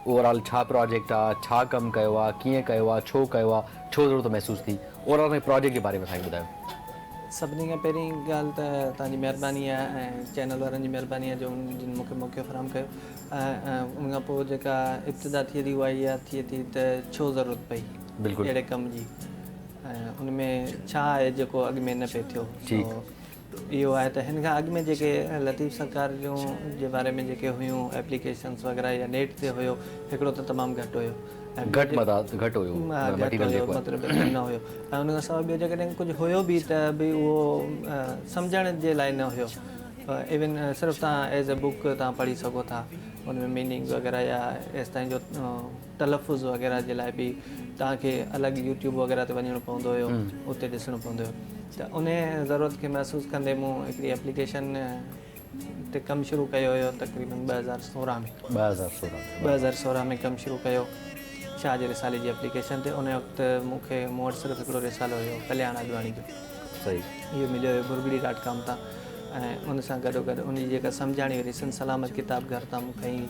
Over all ڇا project آ، ڇا ڪم ڪيو آ، ڪيئن ڪيو آ، ڇو ڪيو آ، ڇو ضرورت محسوس ٿي، اوور آل اسان کي پراجيڪٽ جي باري ۾ اسان کي ٻڌايو. سڀني کان پهرين ڳالهه ته توهان جي مهرباني آهي ۽ چينل وارن جي مهرباني آهي جو جن مون کي موقعو فراهم ڪيو ۽ ان کان پوء جيڪا ابتدا ٿئي ٿي اها اها ٿئي ٿي ته ڇو ضرورت پئي اهڙي ڪم جي ۽ ان ۾ ڇا آهي جيڪو اڳ ۾ نه پئي ٿيو سو اهو آهي ته هن کان اڳ ۾ جيڪي لطيف سرڪار جون جي باري ۾ جيڪي هيون ايپليڪيشنس وغيره يا نيٽ تي هيو هڪڙو ته تمام گهٽ هيو ۽ گهٽ مداد گهٽ هيو گهٽ هيو مطلب نه هيو ۽ ان کان سواء ٻيو جيڪڏهن ڪجهه هيو به ته به اهو سمجهڻ جي لاء نه هيو ايون صرف توهان ايز اي بڪ توهان پڙهي سگهو ٿا ان ۾ ميننگ وغيره يا ايستائين جو تلفظ وغيره جي لاء به توهان کي الڳ يوٽيوب وغيره تي وڃڻو پوندو هيو اتي ڏسڻو پوندو هيو ته انهي ضرورت کي محسوس ڪندي مون هڪڙي ايپليڪيشن تي ڪم شروع ڪيو هيو تقريبن 2016 ۾. 2016 ۾. 2016 ۾ ڪم شروع ڪيو شاهه جي رسالي جي ايپليڪيشن تي ان وقت مون کي مون وٽ صرف هڪڙو رسالو هيو ڪلياڻ آڏواڻي جو صحيح اهو مليو هيو ڀرڳڙي ڊاٽ ڪام تان ۽ ان سان گڏو گڏ ان جي جيڪا سمجهاڻي وري سنڌ سلامت ڪتاب گهر تان مون کنئي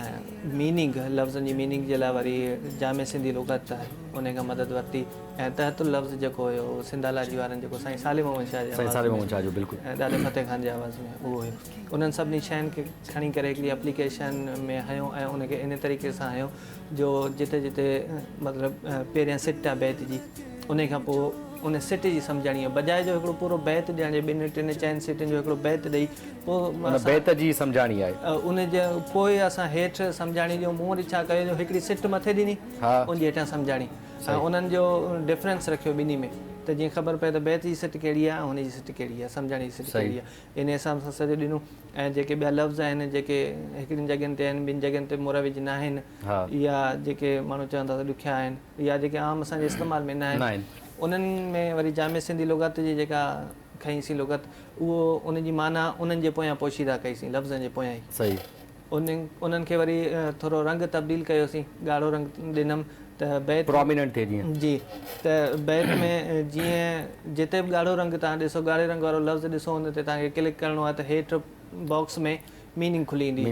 ۽ ميننگ لفظن جي ميننگ جي لاء وري جامع سنڌي لغت آهي ان کان مدد ورتي ۽ تحت اللفظ جيڪو هيو اهو سنڌالاجي وارن جيڪو سائين صالح محمد شاهه جي سائين صالح محمد شاهه جو بلڪل ۽ ڏاڏي فتح خان جي آواز ۾ اهو هيو انهن سڀني شين کي کڻي ڪري هڪڙي اپليڪيشن ۾ هنيو ۽ ان کي ان طريقي سان هنيو جو جتي جتي مطلب پهريان سٽ آهي بيت جي ان کان پوء ان سٽ جي سمجهاڻي بجاء جو هڪڙو پورو بيت ڏيڻ جي ٻن ٽن چئن سٽن جو هڪڙو بيت ڏئي پوء ان بيت جي سمجهاڻي آهي. ان جي پوء اسان هيٺ سمجهاڻي ڏيون مون وري ڇا ڪيو جو هڪڙي سٽ مٿي ڏني ان جي هيٺان سمجهاڻي ۽ انهن جو ڊفرنس رکيو ٻنهي ۾ ته جيئن خبر پئي ته بيت جي سٽ ڪهڙي آهي ۽ هن جي سٽ ڪهڙي آهي سمجهاڻي جي سٽ ڪهڙي آهي انهي حساب سان سڄو ڏنو ۽ جيڪي ٻيا لفظ آهن جيڪي هڪڙين جڳهين تي آهن ٻين جڳهين تي مروج نه آهن يا جيڪي ماڻهو چون ٿا ته ڏکيا آهن يا جيڪي عام اسان جي استعمال ۾ نه آهن انهن ۾ وري جامع سنڌي لغت جي جيڪا کنئي سين لغت اهو ان جي معنيٰ انهن جي پويان پوشيده ڪئي سين لفظن جي پويان ئي. صحيح. انهن کي وري ٿورو رنگ تبديل ڪيوسين، ڳاڙهو رنگ ڏنم ته بيت. پراميننٽ ٿئي جيئن. جي ته بيت ۾ جيئن جتي به ڳاڙهو رنگ توهان ڏسو ڳاڙهي رنگ وارو لفظ ڏسو ان تي توهان کي ڪلڪ ڪرڻو آهي ته هيٺ باڪس ۾ ميننگ کلي ايندي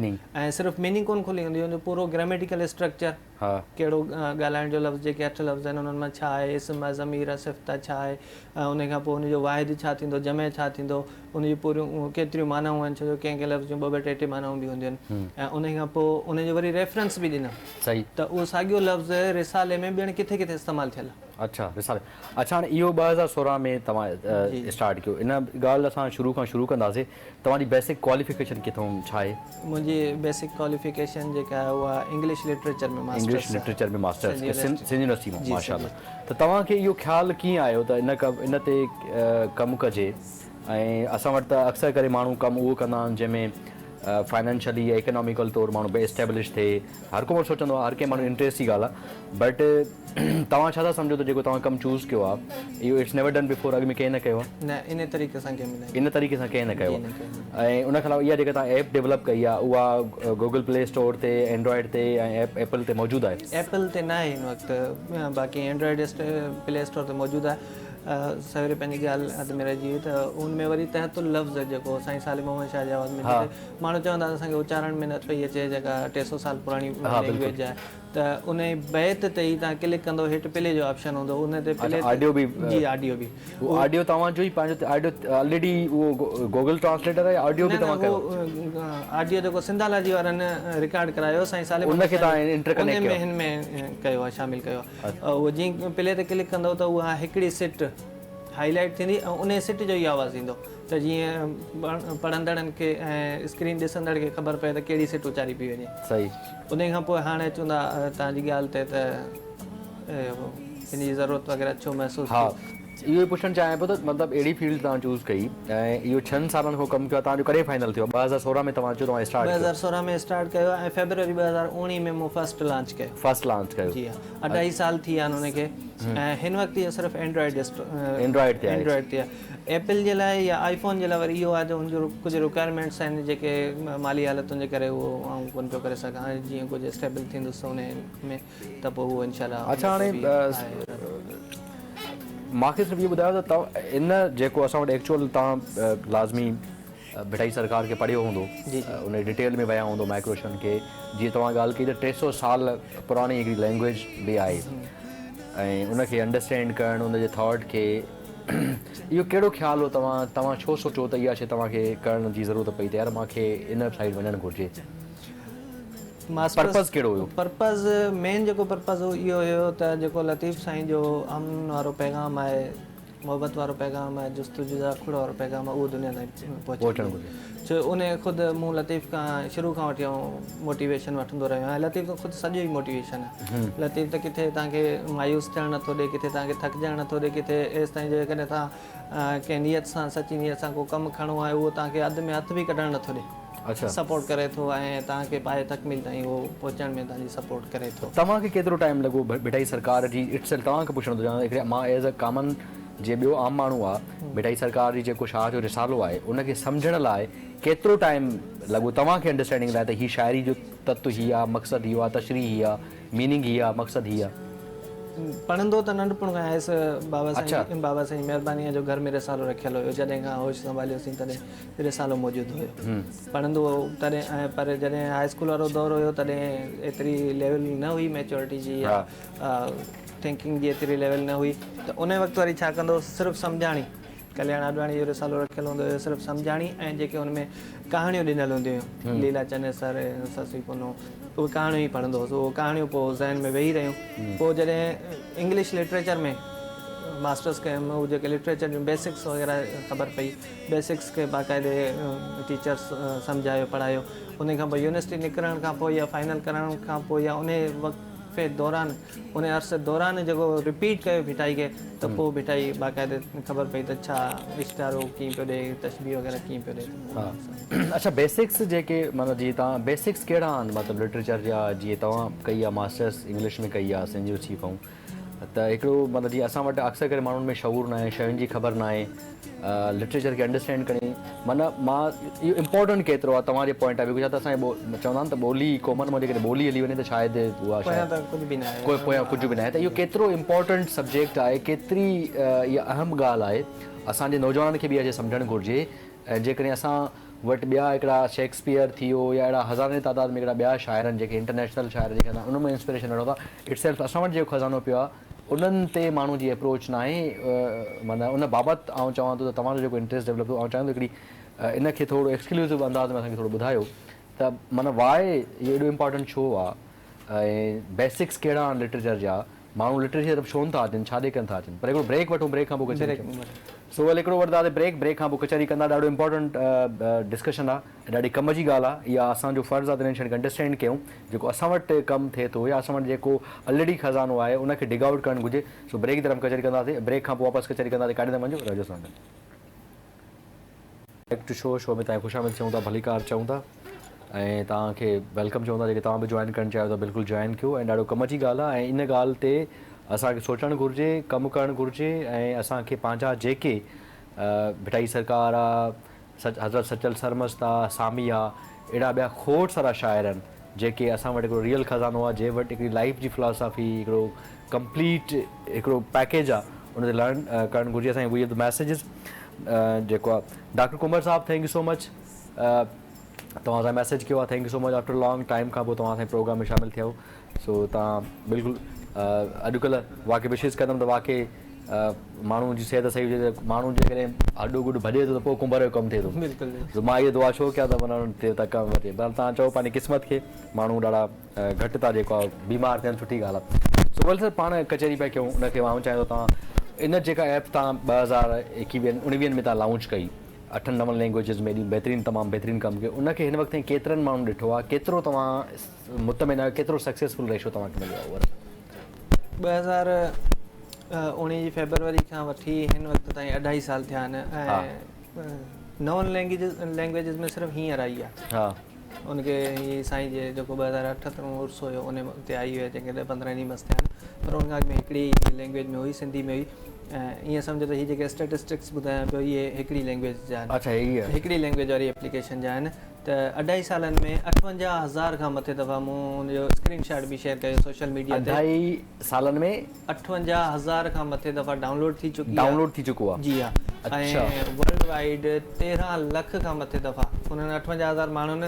۽ صرف ميننگ ڪونه کلي ايندي ان جو پورو گراميٽيڪل اسٽرڪچر. ڪهڙو ڳالهائڻ جو لفظ جيڪي اٺ لفظ آهن انهن مان ڇا آهي اسم آهي ضمير آهي صفت آهي ڇا آهي ۽ ان کان پوء ان جو واحد ڇا ٿيندو جمع ڇا ٿيندو ان جون پوريون ڪيتريون معنائون آهن ڇو جو ڪنهن ڪنهن لفظ جون ٻه ٻه ٽي ٽي معنائون به هونديون آهن ۽ ان کان پوء ان جو وري ريفرنس به ڏنم ته اهو ساڳيو لفظ رسالي ۾ ٻيڻ ڪٿي ڪٿي استعمال ٿيل آهي. اڇا رسالي اڇا هاڻي اهو 2016 ۾ توهان اسٽارٽ ڪيو ان ڳالهه اسان شروع کان شروع ڪنداسين توهان جي بيسڪ ڪواليفڪيشن ڪٿون ڇا آهي؟ منهنجي بيسڪ ڪواليفڪيشن جيڪا آهي اها English literature ۾ masters English literature ۾ masters Sindh university مان ماشاء الله ته توهان کي اهو خيال ڪيئن آيو ته ان ان تي ڪم ڪجي ۽ اسان وٽ ته اڪثر ڪري ماڻهو ڪم اهو ڪندا آهن جنهن ۾ فائنانشلي يا اڪناميڪل طور ماڻهو بي اسٽيبلش ٿئي هر ڪو ماڻهو سوچندو آهي هر ڪنهن ماڻهو انٽريسٽ جي ڳالهه آهي بٽ توهان ڇا ٿا سمجهو ته جيڪو توهان ڪم چوز ڪيو آهي اهو it's never done before اڳ ۾ ڪنهن نه ڪيو آهي. نه ان طريقي سان ڪنهن به نه ڪيو. ان طريقي سان ڪنهن نه ڪيو آهي ۽ ان کان علاوه اها جيڪا توهان ايپ ڊيولپ ڪئي آهي اها گوگل پلي اسٽور تي اينڊرائيڊ تي ۽ ايپل تي موجود آهي. ايپل تي ناهي هن وقت باقي اينڊرائيڊ پلي اسٽور تي موجود آهي. سويري پنهنجي ڳالهه اڌ ۾ رهجي وئي ته ان ۾ وري تحت اللفظ جيڪو سائين صالح محمد شاهه جي آواز ۾ جتي ماڻهو چوندا ته اسان کي اچارڻ ۾ نه پئي اچي جيڪا 300 سال پراڻي لينگويج آهي ته ان بيت تي ئي توهان ڪلڪ ڪندو هيٺ پلي جو آپشن هوندو ان تي پلي آڊيو به جي آڊيو به اهو آڊيو توهان جو ئي پنهنجو آڊيو آلريڊي اهو گوگل ٽرانسليٽر آهي يا آڊيو به توهان ڪيو آڊيو جيڪو سنڌالاجي وارن رڪارڊ ڪرايو سائين صالح ان کي توهان انٽر ڪنيڪٽ ڪيو ان ۾ هن ۾ ڪيو آهي شامل ڪيو آهي اهو جيئن پلي تي ڪلڪ ڪندو ته اها هڪڙي سٽ هائي لائيٽ ٿيندي ۽ انهي سٽ جو ئي آواز ايندو ته جيئن پڙهندڙن کي ۽ اسڪرين ڏسندڙ کي خبر پئي ته ڪهڙي سٽ اچاري پئي وڃي. صحيح. انهي کان پوء هاڻي اچون ٿا توهان جي ڳالهه تي ته ان جي ضرورت وغيره ڇو محسوس ٿي. ها اهو ئي پڇڻ چاهيان پيو ته مطلب اهڙي فيلڊ توهان چوز ڪئي ۽ اهو ڇهن سالن کان ڪم ڪيو آهي توهان جو ڪڏهن فائنل ٿيو 2016 ۾ توهان چيو توهان اسٽارٽ ڪيو. 2016 ۾ اسٽارٽ ڪيو ۽ فيبروري 2019 ۾ مون فرسٽ لانچ ڪيو. فرسٽ لانچ ڪيو. جي ها اڍائي سال ٿي ويا آهن ان کي ۽ هن وقت اهو صرف اينڊرائيڊ اينڊرائيڊ تي آهي. اينڊرائيڊ تي آهي. ايپل جي لاء يا آئي فون جي لاء وري اهو آهي ته ان جو ڪجهه رڪوائرمينٽس آهن جيڪي مالي حالتن جي ڪري اهو آئون ڪونه پيو ڪري سگهان جيئن ڪجهه اسٽيبل ٿيندس ان ۾ ته پوء اهو انشاء الله اڇا هاڻي مان کي صرف اهو ٻڌايو ته ان جيڪو اسان وٽ ايڪچوئل توهان لازمي ڀٽائي سرڪار کي پڙهيو هوندو ان ڊيٽيل ۾ ويا هوندو مائڪروشن کي جيئن توهان ڳالهه ڪئي ته 300 سال پراڻي هڪڙي لينگويج به آهي ۽ ان کي انڊرسٽينڊ ڪرڻ ان جي ٿاٽ کي اهو ڪهڙو خيال هو توهان توهان ڇو سوچيو ته اها شي توهان کي ڪرڻ جي ضرورت پئي ته يار مان کي ان سائيڊ وڃڻ گهرجي پرپز ڪهڙو هيو؟ پرپز مين جيڪو پرپز هو اهو هيو ته جيڪو لطيف سائين جو امن وارو پيغام آهي محبت وارو پيغام آهي، جستجو جاکوڙ وارو پيغام آهي اهو دنيا تائين پهچڻ گهرجي. ڇو ان خود مون لطيف کان شروع کان وٺي آئون موٽيويشن وٺندو رهيو آهيان. لطيف ته خود سڄو ئي موٽيويشن آهي. لطيف ته ڪٿي توهان کي مايوس ٿيڻ نٿو ڏي، ڪٿي توهان کي ٿڪجڻ نٿو ڏي، ڪٿي ايستائين جو جيڪڏهن توهان ڪنهن نيت سان سچي نيت سان ڪو ڪم کڻو آهي اهو توهان کي اڌ ۾ هٿ به ڪڍڻ نٿو ڏي. سپورٽ ڪري ٿو ۽ توهان کي پايه تڪميل تائين اهو پهچڻ ۾ توهان جي سپورٽ ڪري ٿو. توهان کي ڪيترو ٽائيم لڳو ڀٽائي سرڪار جي it self توهان کي پڇڻ ٿو چاهيان هڪڙي مان ايز ا ڪامن جي ٻيو عام ماڻهو آ ڀٽائي سرڪار جي جيڪو شاهه جو رسالو آهي ان کي سمجهڻ لاء ڪيترو ٽائيم لڳو توهان کي انڊرسٽينڊنگ لاء ته هي شاعري جو تت هي آ مقصد هي آ تشريح هي آ ميننگ هي آ مقصد هي آ. پڙهندو ته ننڍپڻ کان هيس بابا سائين بابا سائين مهرباني آ جو گهر ۾ رسالو رکيل هيو جڏهن کان هوش سنڀاليوسين تڏهن رسالو موجود هيو. پڙهندو هو تڏهن ۽ پر جڏهن هاء اسڪول وارو دور هيو تڏهن ايتري ليول نه هئي ميچورٽي جي يا ٿنڪنگ جي ايتري ليول نه هئي ته ان وقت وري ڇا ڪندو هوس صرف سمجهاڻي ڪلياڻ آڏواڻي جو رسالو رکيل هوندو هيو صرف سمجهاڻي ۽ جيڪي ان ۾ ڪهاڻيون ڏنل هونديون هيون ليلا چنيسر سسئي پنهون اهي ڪهاڻيون ئي پڙهندو هوس اهي ڪهاڻيون پوء ذهن ۾ ويهي رهيون پوء جڏهن انگلش لٽريچر ۾ ماسٽرس ڪيم اهي جيڪي لٽريچر جون بيسڪس وغيره خبر پئي بيسڪس کي باقاعدي ٽيچرس سمجهايو پڙهايو انهي کان پوء يونيورسٽي نڪرڻ کان پوء يا فائنل ڪرڻ کان پوء يا انهي وقفي دوران انهي عرصي دوران جيڪو رپيٽ ڪيو ڀٽائي کي ته پوء ڀٽائي باقاعدي خبر پئي ته ڇا اشتهارو ڪيئن پيو ڏي تشبيهه وغيره ڪيئن پيو ڏي. اڇا بيسڪس جيڪي معنيٰ جيئن توهان بيسڪس ڪهڙا آهن مطلب لٽريچر جا جيئن توهان ڪئي آهي ماسٽرس انگلش ۾ ڪئي آهي سنڌ يونيورسٽي کان ته هڪڙو مطلب جيئن اسان وٽ اڪثر ڪري ماڻهن ۾ شعور ناهي شين جي خبر ناهي لٽريچر کي انڊرسٽينڊ ڪرڻي معنيٰ مان اهو امپورٽنٽ ڪيترو آهي توهان جي پوائنٽ آف ويو ڇا ته اسان جي چوندا آهن ته ٻولي قومن مان جيڪڏهن ٻولي هلي وڃي ته شايد اها پويان ته ڪجهه به ناهي ڪوئي پويان ڪجهه به ناهي ته اهو ڪيترو امپورٽنٽ سبجيڪٽ آهي ڪيتري اها اهم ڳالهه آهي اسان جي نوجوانن کي به اها شي سمجهڻ گهرجي ۽ جيڪڏهن اسان وٽ ٻيا هڪڙا شيڪسپيئر ٿي ويو يا اهڙا هزارن جي تعداد ۾ هڪڙا ٻيا شاعر آهن جيڪي انٽرنيشنل شاعر جيڪي اسان انهن مان انسپريشن وٺون ٿا it self اسان وٽ جيڪو خزانو پيو آهي انهن تي ماڻهو جي اپروچ ناهي معنيٰ ان بابت آئون چوان ٿو ته توهان جو جيڪو انٽريسٽ ڊيولپ ٿيو آئون چاهيان ٿو هڪڙي ان کي ٿورو ايڪسڪلوسو انداز ۾ اسان کي ٿورو ٻڌايو ته معنيٰ واء اهو ايڏو امپارٽنٽ ڇو آهي ۽ بيسڪس ڪهڙا آهن لٽريچر جا ماڻهو لٽريچر جي طرف ڇو نٿا اچن ڇا جي ڪري نٿا اچن پر هڪڙو بريڪ وٺون بريڪ کان پوء ڪچهري ڪيون سو ويل هڪڙو وٺنداسين بريڪ بريڪ کان پوء ڪچهري ڪندا ڏاڍو امپارٽنٽ ڊسڪشن آ ۽ ڏاڍي ڪم جي ڳالهه آ اها اسان جو فرض آ ته انهن شين کي انڊرسٽينڊ ڪيون جيڪو اسان وٽ ڪم ٿئي ٿو يا اسان وٽ جيڪو الريڊي خزانو آهي ان کي ڊگ آئوٽ ڪرڻ گهرجي سو بريڪ جي طرف ڪچهري ڪنداسين بريڪ کان پوء واپس ڪچهري ڪنداسين ڪاڏي نه وڃجو رهجو اسان سان گڏ. بيڪ ٽو شو شو ۾ توهان کي خوش آمد چئون ٿا ڀليڪار چئون ٿا ۽ توهان کي welcome چئون ٿا جيڪي توهان به جوائن ڪرڻ چاهيو ٿا بلڪل جوائن ڪيو ۽ ڏاڍو ڪم جي ڳالهه آهي ۽ ان ڳالهه تي اسان کي سوچڻ گهرجي ڪم ڪرڻ گهرجي ۽ اسان کي پنهنجا جيڪي ڀٽائي سرڪار آ حضرت سچل سرمست آ سامي آ اهڙا ٻيا کوڙ سارا شاعر آهن جيڪي اسان وٽ هڪڙو ريئل خزانو آ جنهن وٽ هڪڙي لائيف جي فلاسافي هڪڙو ڪمپليٽ هڪڙو پيڪيج آ ان تي لرن ڪرڻ گهرجي اسان کي وي have the messages جيڪو آ ڊاڪٽر قمر صاحب thank you so مچ توهان اسان ميسيج ڪيو آ thank you so much after long time کان پوء توهان اسان پروگرام ۾ شامل ٿيا آهيو سو توهان بلڪل اڄڪلهه واقعي وشز ڪندم ته واقعي ماڻهو جي صحت صحيح هجي ته ماڻهو جيڪڏهن هڏو گڏ ڀڄي ٿو ته پوء ڪنڀر جو ڪم ٿئي ٿو بلڪل سو مان اها دعا ڇو ڪيان ته معنيٰ ٿئي ته ڪم اچي بهرحال توهان چئو پنهنجي قسمت کي ماڻهو ڏاڍا گهٽ ٿا جيڪو آ بيمار ٿين سٺي ڳالهه آ سو ول سر پاڻ ڪچهري پيا ڪيون ان کي آئون چاهيان ٿو توهان ان جيڪا ايپ توهان 2021 اڻويهن ۾ توهان لانچ ڪئي اٺن نون لينگويجز ۾ ايڏي بهترين تمام بهترين ڪم ڪيو ان کي هن وقت تائين ڪيترن ماڻهن ڏٺو آ ڪيترو توهان مطمئن آهيو ڪيترو سڪسيسفل ريشو توهان کي مليو آ اوور 2019 جي فيبروري کان وٺي هن وقت تائين اڍائي سال ٿيا آهن ۽ نون لينگويجز ۾ صرف هينئر آئي آ. ان کي هي سائين جي جيڪو 2008 تون عرس هيو ان تي آئي هئي جنهن کي ڏهه پندرهن ڏينهن مس ٿيا آهن پر ان کان اڳ ۾ هڪڙي ئي لينگويج ۾ هئي سنڌي ۾ هئي ۽ ائين سمجهو ته هي جيڪي اسٽيٽسٽڪس ٻڌايان پيو اهي هڪڙي لينگويج جا آهن اڇا هي هڪڙي لينگويج واري ايپليڪيشن جا آهن ته ته اڍائي سالن ۾ 58 هزار کان مٿي دفعا مون ان جو اسڪرين شاٽ به شيئر ڪيو سوشل ميڊيا تي. اڍائي سالن ۾. 58 هزار کان مٿي دفعا ڊائونلوڊ ٿي چڪي آهي. ڊائونلوڊ ٿي چڪو آهي. جي ها ۽ ورلڊ وائيڊ 13 لک کان مٿي دفعا انهن 58 هزار ماڻهن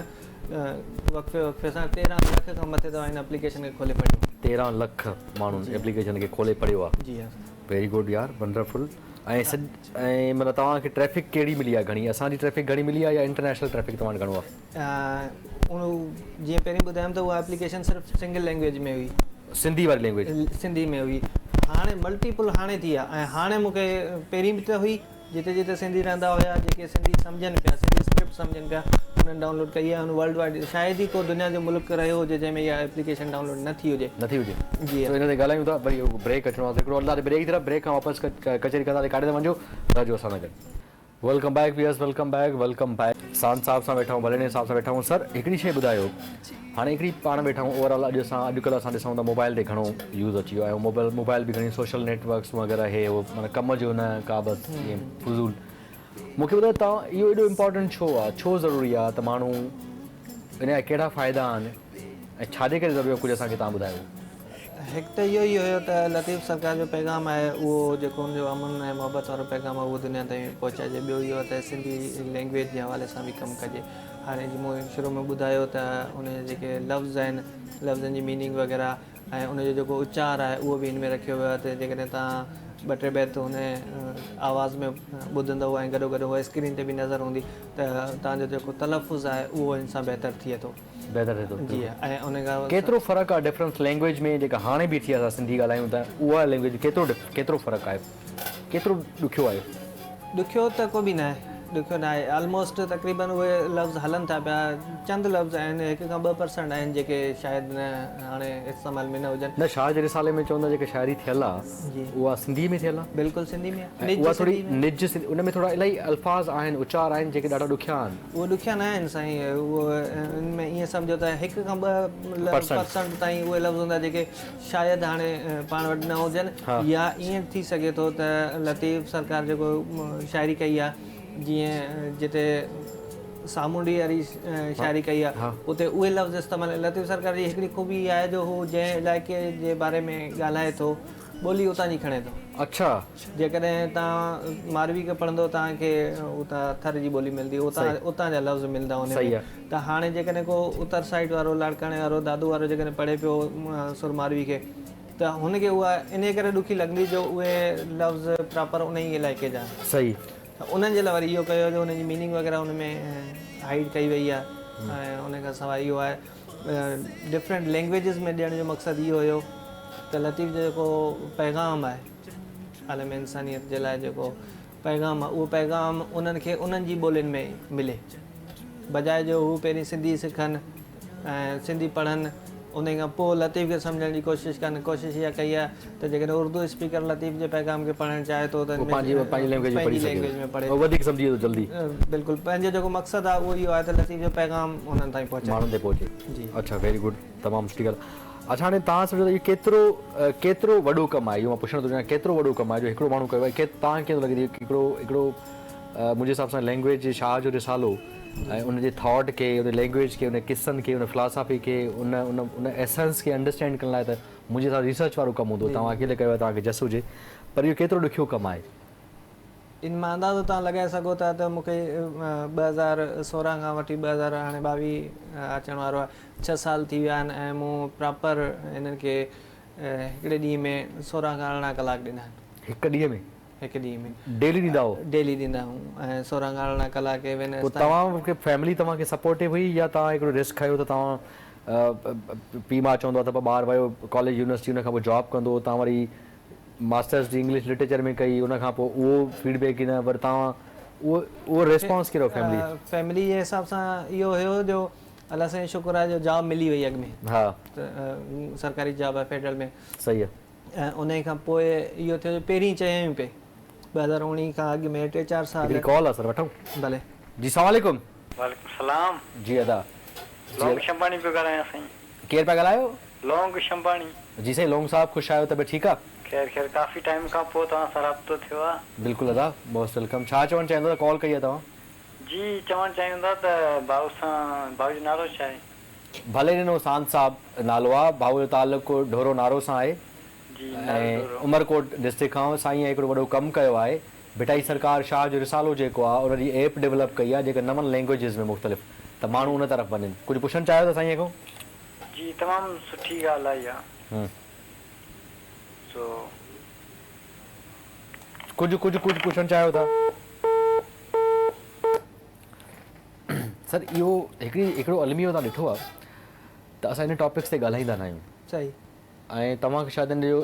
وقفي وقفي سان 13 لک کان مٿي دفعا ان اپليڪيشن کي کولي پڙهيو. 13 لک ماڻهن اپليڪيشن کي کولي پڙهيو آهي. جي ها. ويري گڊ يار ونڊرفل ۽ سڄ ۽ مطلب توهان کي ٽريفڪ ڪهڙي ملي آهي گهڻي اسان جي ٽريفڪ گهڻي ملي آهي يا انٽرنيشنل ٽريفڪ توهان وٽ گهڻو آهي؟ جيئن پهرين ٻڌايم ته اها ايپليڪيشن صرف سنگل لينگويج ۾ هئي. سنڌي واري لينگويج. سنڌي ۾ هئي هاڻي ملٽيپل هاڻي ٿي آهي ۽ هاڻي مون کي پهرين به ته هئي جتي جتي سنڌي رهندا هيا جيڪي سنڌي سمجهن پيا سنڌي اسڪرپٽ سمجهن پيا انهن ڊائونلوڊ ڪئي آهي ورلڊ وائيڊ شايد ئي ڪو دنيا جو ملڪ رهيو هجي جنهن ۾ اها ايپليڪيشن ڊائونلوڊ نه ٿي هجي. نه ٿي هجي. جي سو ان تي ڳالهايون ٿا وري بريڪ اچڻو آهي هڪڙو الله تي بريڪ ٿي بريڪ کان واپس ڪچهري ڪنداسين ڪاڏي ته وڃجو رهجو اسان سان گڏ. Welcome back viewers welcome back welcome back Sand صاحب سان ويٺا آهيون ڀليڻي صاحب سان ويٺا آهيون سر هڪڙي شي ٻڌايو هاڻي هڪڙي پاڻ ويٺا آهيون اوور آل اڄ اسان اڄڪلهه اسان ڏسون ته موبائل تي گهڻو يوز اچي ويو آهي موبائل موبائل به گهڻي سوشل نيٽ ورڪس وغيره هي هو معنيٰ ڪم جو نه ڪا بس ائين فضول مون کي ٻڌايو توهان اهو ايڏو امپارٽنٽ ڇو آهي ڇو ضروري آهي ته ماڻهو ان جا ڪهڙا فائدا آهن ۽ ڇا جي ڪري ضروري آهي ڪجهه اسان کي توهان ٻڌايو. هڪ ته اهو ئي هيو ته لطيف سرڪار جو پيغام آهي اهو جيڪو ان جو امن ۽ محبت وارو پيغام آهي اهو دنيا تائين پهچائجي ٻيو اهو ته سنڌي لينگويج جي حوالي سان به ڪم ڪجي هاڻي جيئن مون شروع ۾ ٻڌايو ته ان جا جيڪي لفظ آهن لفظن جي ميننگ وغيره ۽ ان جو جيڪو اچار آهي اهو به هن ۾ رکيو ويو آهي ته جيڪڏهن توهان ٻه ٽي بيت هن آواز ۾ ٻڌندؤ ۽ گڏو گڏ اها اسڪرين تي به نظر هوندي ته توهان جو جيڪو تلفظ آهي اهو هن سان بهتر ٿئي ٿو. بهتر ٿئي ٿو جي ۽ ان کان ڪيترو فرق آهي ڊفرنس لينگويج ۾ جيڪا هاڻي بيٺي اسان سنڌي ڳالهايون ٿا اها لينگويج ڪيترو ڪيترو فرق آهي ڪيترو ڏکيو آهي. ڏکيو ته ڪو به ناهي ڏکيو ناهي آلموسٽ تقريبن اهي لفظ هلن ٿا پيا چند لفظ آهن هڪ کان 2% آهن جيڪي شايد نه هاڻي استعمال ۾ نه هجن. نه شاهه جي رسالي ۾ چوندا جيڪا شاعري ٿيل آهي اها سنڌي ۾ ٿيل آهي. بلڪل سنڌي ۾ آهي اها ٿوري نج سنڌي ان ۾ ٿورا الاهي الفاظ آهن اچار آهن جيڪي ڏاڍا ڏکيا آهن. اهي ڏکيا نه آهن سائين اهو ان ۾ ائين سمجهو ته هڪ کان 2% تائين اهي لفظ هوندا جيڪي شايد هاڻي پاڻ وٽ نه هجن يا ائين ٿي سگهي ٿو ته لطيف سرڪار جيڪو شاعري ڪئي آهي جيئن جتي سامونڊي واري شاعري ڪئي آهي اتي اهي لفظ استعمال لطيف سرڪار جي هڪڙي خوبي اها آهي جو هو جنهن علائقي جي باري ۾ ڳالهائي ٿو ٻولي اتان جي کڻي ٿو. اڇا. جيڪڏهن توهان ماروي کي پڙهندو توهان کي اتان ٿر جي ٻولي ملندي اتان اتان جا لفظ ملندا ان ۾ ته هاڻي جيڪڏهن ڪو اتر سائيڊ وارو لاڙڪاڻي وارو دادو وارو جيڪڏهن پڙهي پيو سر ماروي کي ته هن کي اها انهي ڪري ڏکي لڳندي جو اهي لفظ پراپر انهي علائقي جا آهن. صحيح. ته انهن جي لاء وري اهو ڪيو جو انهن جي ميننگ وغيره ان ۾ هائيڊ ڪئي وئي آهي ۽ ان کان سواء اهو آهي ڊفرنٽ لينگويجز ۾ ڏيڻ جو مقصد اهو هيو ته لطيف جو جيڪو پيغام آهي عالم انسانيت جي لاء جيڪو پيغام آهي اهو پيغام انهن کي انهن جي ٻولين ۾ ملي بجاء جو هو پهرين سنڌي سکن ۽ سنڌي پڙهن انهي کان پوء لطيف کي سمجهڻ جي ڪوشش ڪن ڪوشش اها ڪئي آهي ته جيڪڏهن اردو اسپيڪر لطيف جي پيغام کي پڙهڻ چاهي ٿو ته پنهنجي لينگويج ۾ پڙهي سگهي ٿو وڌيڪ سمجهي ٿو جلدي. بلڪل پنهنجو جيڪو مقصد آهي اهو اهو آهي ته لطيف جو پيغام انهن تائين پهچائي. ماڻهن تائين پهچي. جي. اڇا ويري گڊ تمام سٺي ڳالهه اڇا هاڻي توهان سمجهو ته اهو ڪيترو ڪيترو وڏو ڪم آهي اهو مان پڇڻ ٿو چاهيان ڪيترو وڏو ڪم آهي جو هڪڙو ماڻهو ڪيو آهي توهان کي ڪيئن ٿو لڳي ته هڪڙو هڪڙو منهنجي حساب سان لينگويج شاهه جو رسالو ۽ ان جي ٿاٽ کي ان لينگويج کي ان قصن کي ان فلاسافي کي ان ان ان ايسنس کي انڊرسٽينڊ ڪرڻ لاء ته منهنجي حساب ريسرچ وارو ڪم هوندو توهان اڪيلي ڪيو آهي توهان کي جس هجي پر اهو ڪيترو ڏکيو ڪم آهي. ان مان اندازو توهان لڳائي سگهو ٿا ته مون کي 2016 کان وٺي 2000 هاڻي 22 اچڻ وارو آهي ڇهه سال ٿي ويا آهن ۽ مون پراپر انهن کي هڪڙي ڏينهن ۾ 16 کان 18 ڪلاڪ ڏنا آهن. هڪ ڏينهن ۾؟ هڪ ڏينهن ۾. ڊيلي ڏيندا هئو؟ ڊيلي ڏيندا هئون ۽ 16 کان 18 ڪلاڪ ايون پوء توهان کي فيملي توهان کي سپورٽو هئي يا توهان هڪڙو رسڪ کنيو ته توهان پيء ماء چوندو آهي ته ٻار ويو ڪاليج يونيورسٽي ان کان پوء جاب ڪندو توهان وري ماسٽرس جي انگلش لٽريچر ۾ ڪئي ان کان پوء اهو فيڊ بيڪ ئي نه وري توهان اهو اهو ريسپانس ڪهڙو فيملي. فيملي جي حساب سان اهو هيو جو الله سائين شڪر آهي جو جاب ملي وئي اڳ ۾ ها ته سرڪاري جاب آهي فيڊرل ۾ صحيح آهي. ۽ انهي کان پوء اهو ٿيو جو پهرين چيائين پئي 2019 کان اڳ ۾ ٽي چار سال. هڪڙي ڪال آ سر وٺون. ڀلي. جي سلام عليڪم. وعليڪم السلام. جي ادا. لونگ شنباڻي پيو ڳالهايان سائين. ڪير پيا ڳالهايو؟ لونگ شنباڻي. جي سائين لونگ صاحب خوش آهيو طبيعت ٺيڪ آ؟ خير خير ڪافي ٽائيم کان پوء توهان سان رابطو ٿيو آ. بلڪل ادا موسٽ welcome ڇا چوڻ چاهيندو ته ڪال ڪئي آ توهان. جي چوڻ چاهيون ٿا ته ڀائو سان ڀائو جو نالو ڇا آهي؟ ڀلي ڏنو ساند صاحب نالو آ ڀائو جو تعلق ڍورو نارو سان آهي جي نارو ۽ ڍورو. عمرڪوٽ ڊسٽرڪٽ کان سائين هڪڙو وڏو ڪم ڪيو آهي ڀٽائي سرڪار شاهه جو رسالو جيڪو آ ان جي ايپ ڊولپ ڪئي آ جيڪا نون لينگويجز ۾ مختلف ته ماڻهو ان طرف وڃن ڪجهه پڇڻ چاهيو ٿا سائين کان. جي تمام سٺي ڳالهه آ اها سو. ڪجهه ڪجهه ڪجهه پڇڻ چاهيو ٿا. سر اهو هڪڙي هڪڙو الميو توهان ڏٺو آهي ته اسان ان ٽاپڪس تي ڳالهائيندا نه آهيون. صحيح. ۽ توهان کي شايد ان جو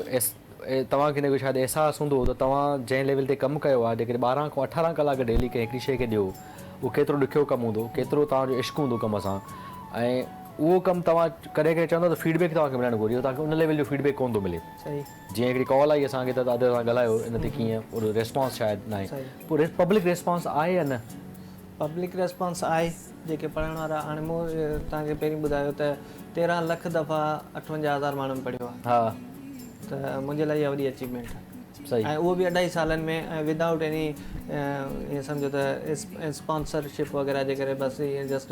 توهان کي ان جو شايد احساس هوندو ته توهان جنهن ليول تي ڪم ڪيو آهي جيڪڏهن 12 کان 18 ڪلاڪ ڊيلي ڪنهن هڪڙي شيء کي ڏيو اهو ڪيترو ڏکيو ڪم هوندو ڪيترو توهان جو عشق هوندو ڪم سان ۽ اهو ڪم توهان ڪڏهن ڪڏهن چوندا ته فيڊ بيڪ توهان کي ملڻ گهرجي توهان کي ان ليول جو فيڊ بيڪ ڪونه ٿو ملي. صحيح. جيئن هڪڙي ڪال آئي اسان کي ته دادا سان ڳالهايو ان تي ڪيئن اهڙو ريسپانس شايد ناهي پوء پبلڪ ريسپانس آهي يا نه؟ پبلڪ ريسپانس آهي جيڪي پڙهڻ وارا هاڻي مون توهان کي پهرين ٻڌايو ته 13 لک دفعا 58 هزار ماڻهن پڙهيو آهي ها ته منهنجي لاء اها وڏي اچيومينٽ آهي صحيح ۽ اهو به اڍائي سالن ۾ ۽ ودائوٽ ايني ائين سمجهو ته اسپانسرشپ وغيره جي ڪري بس ائين جسٽ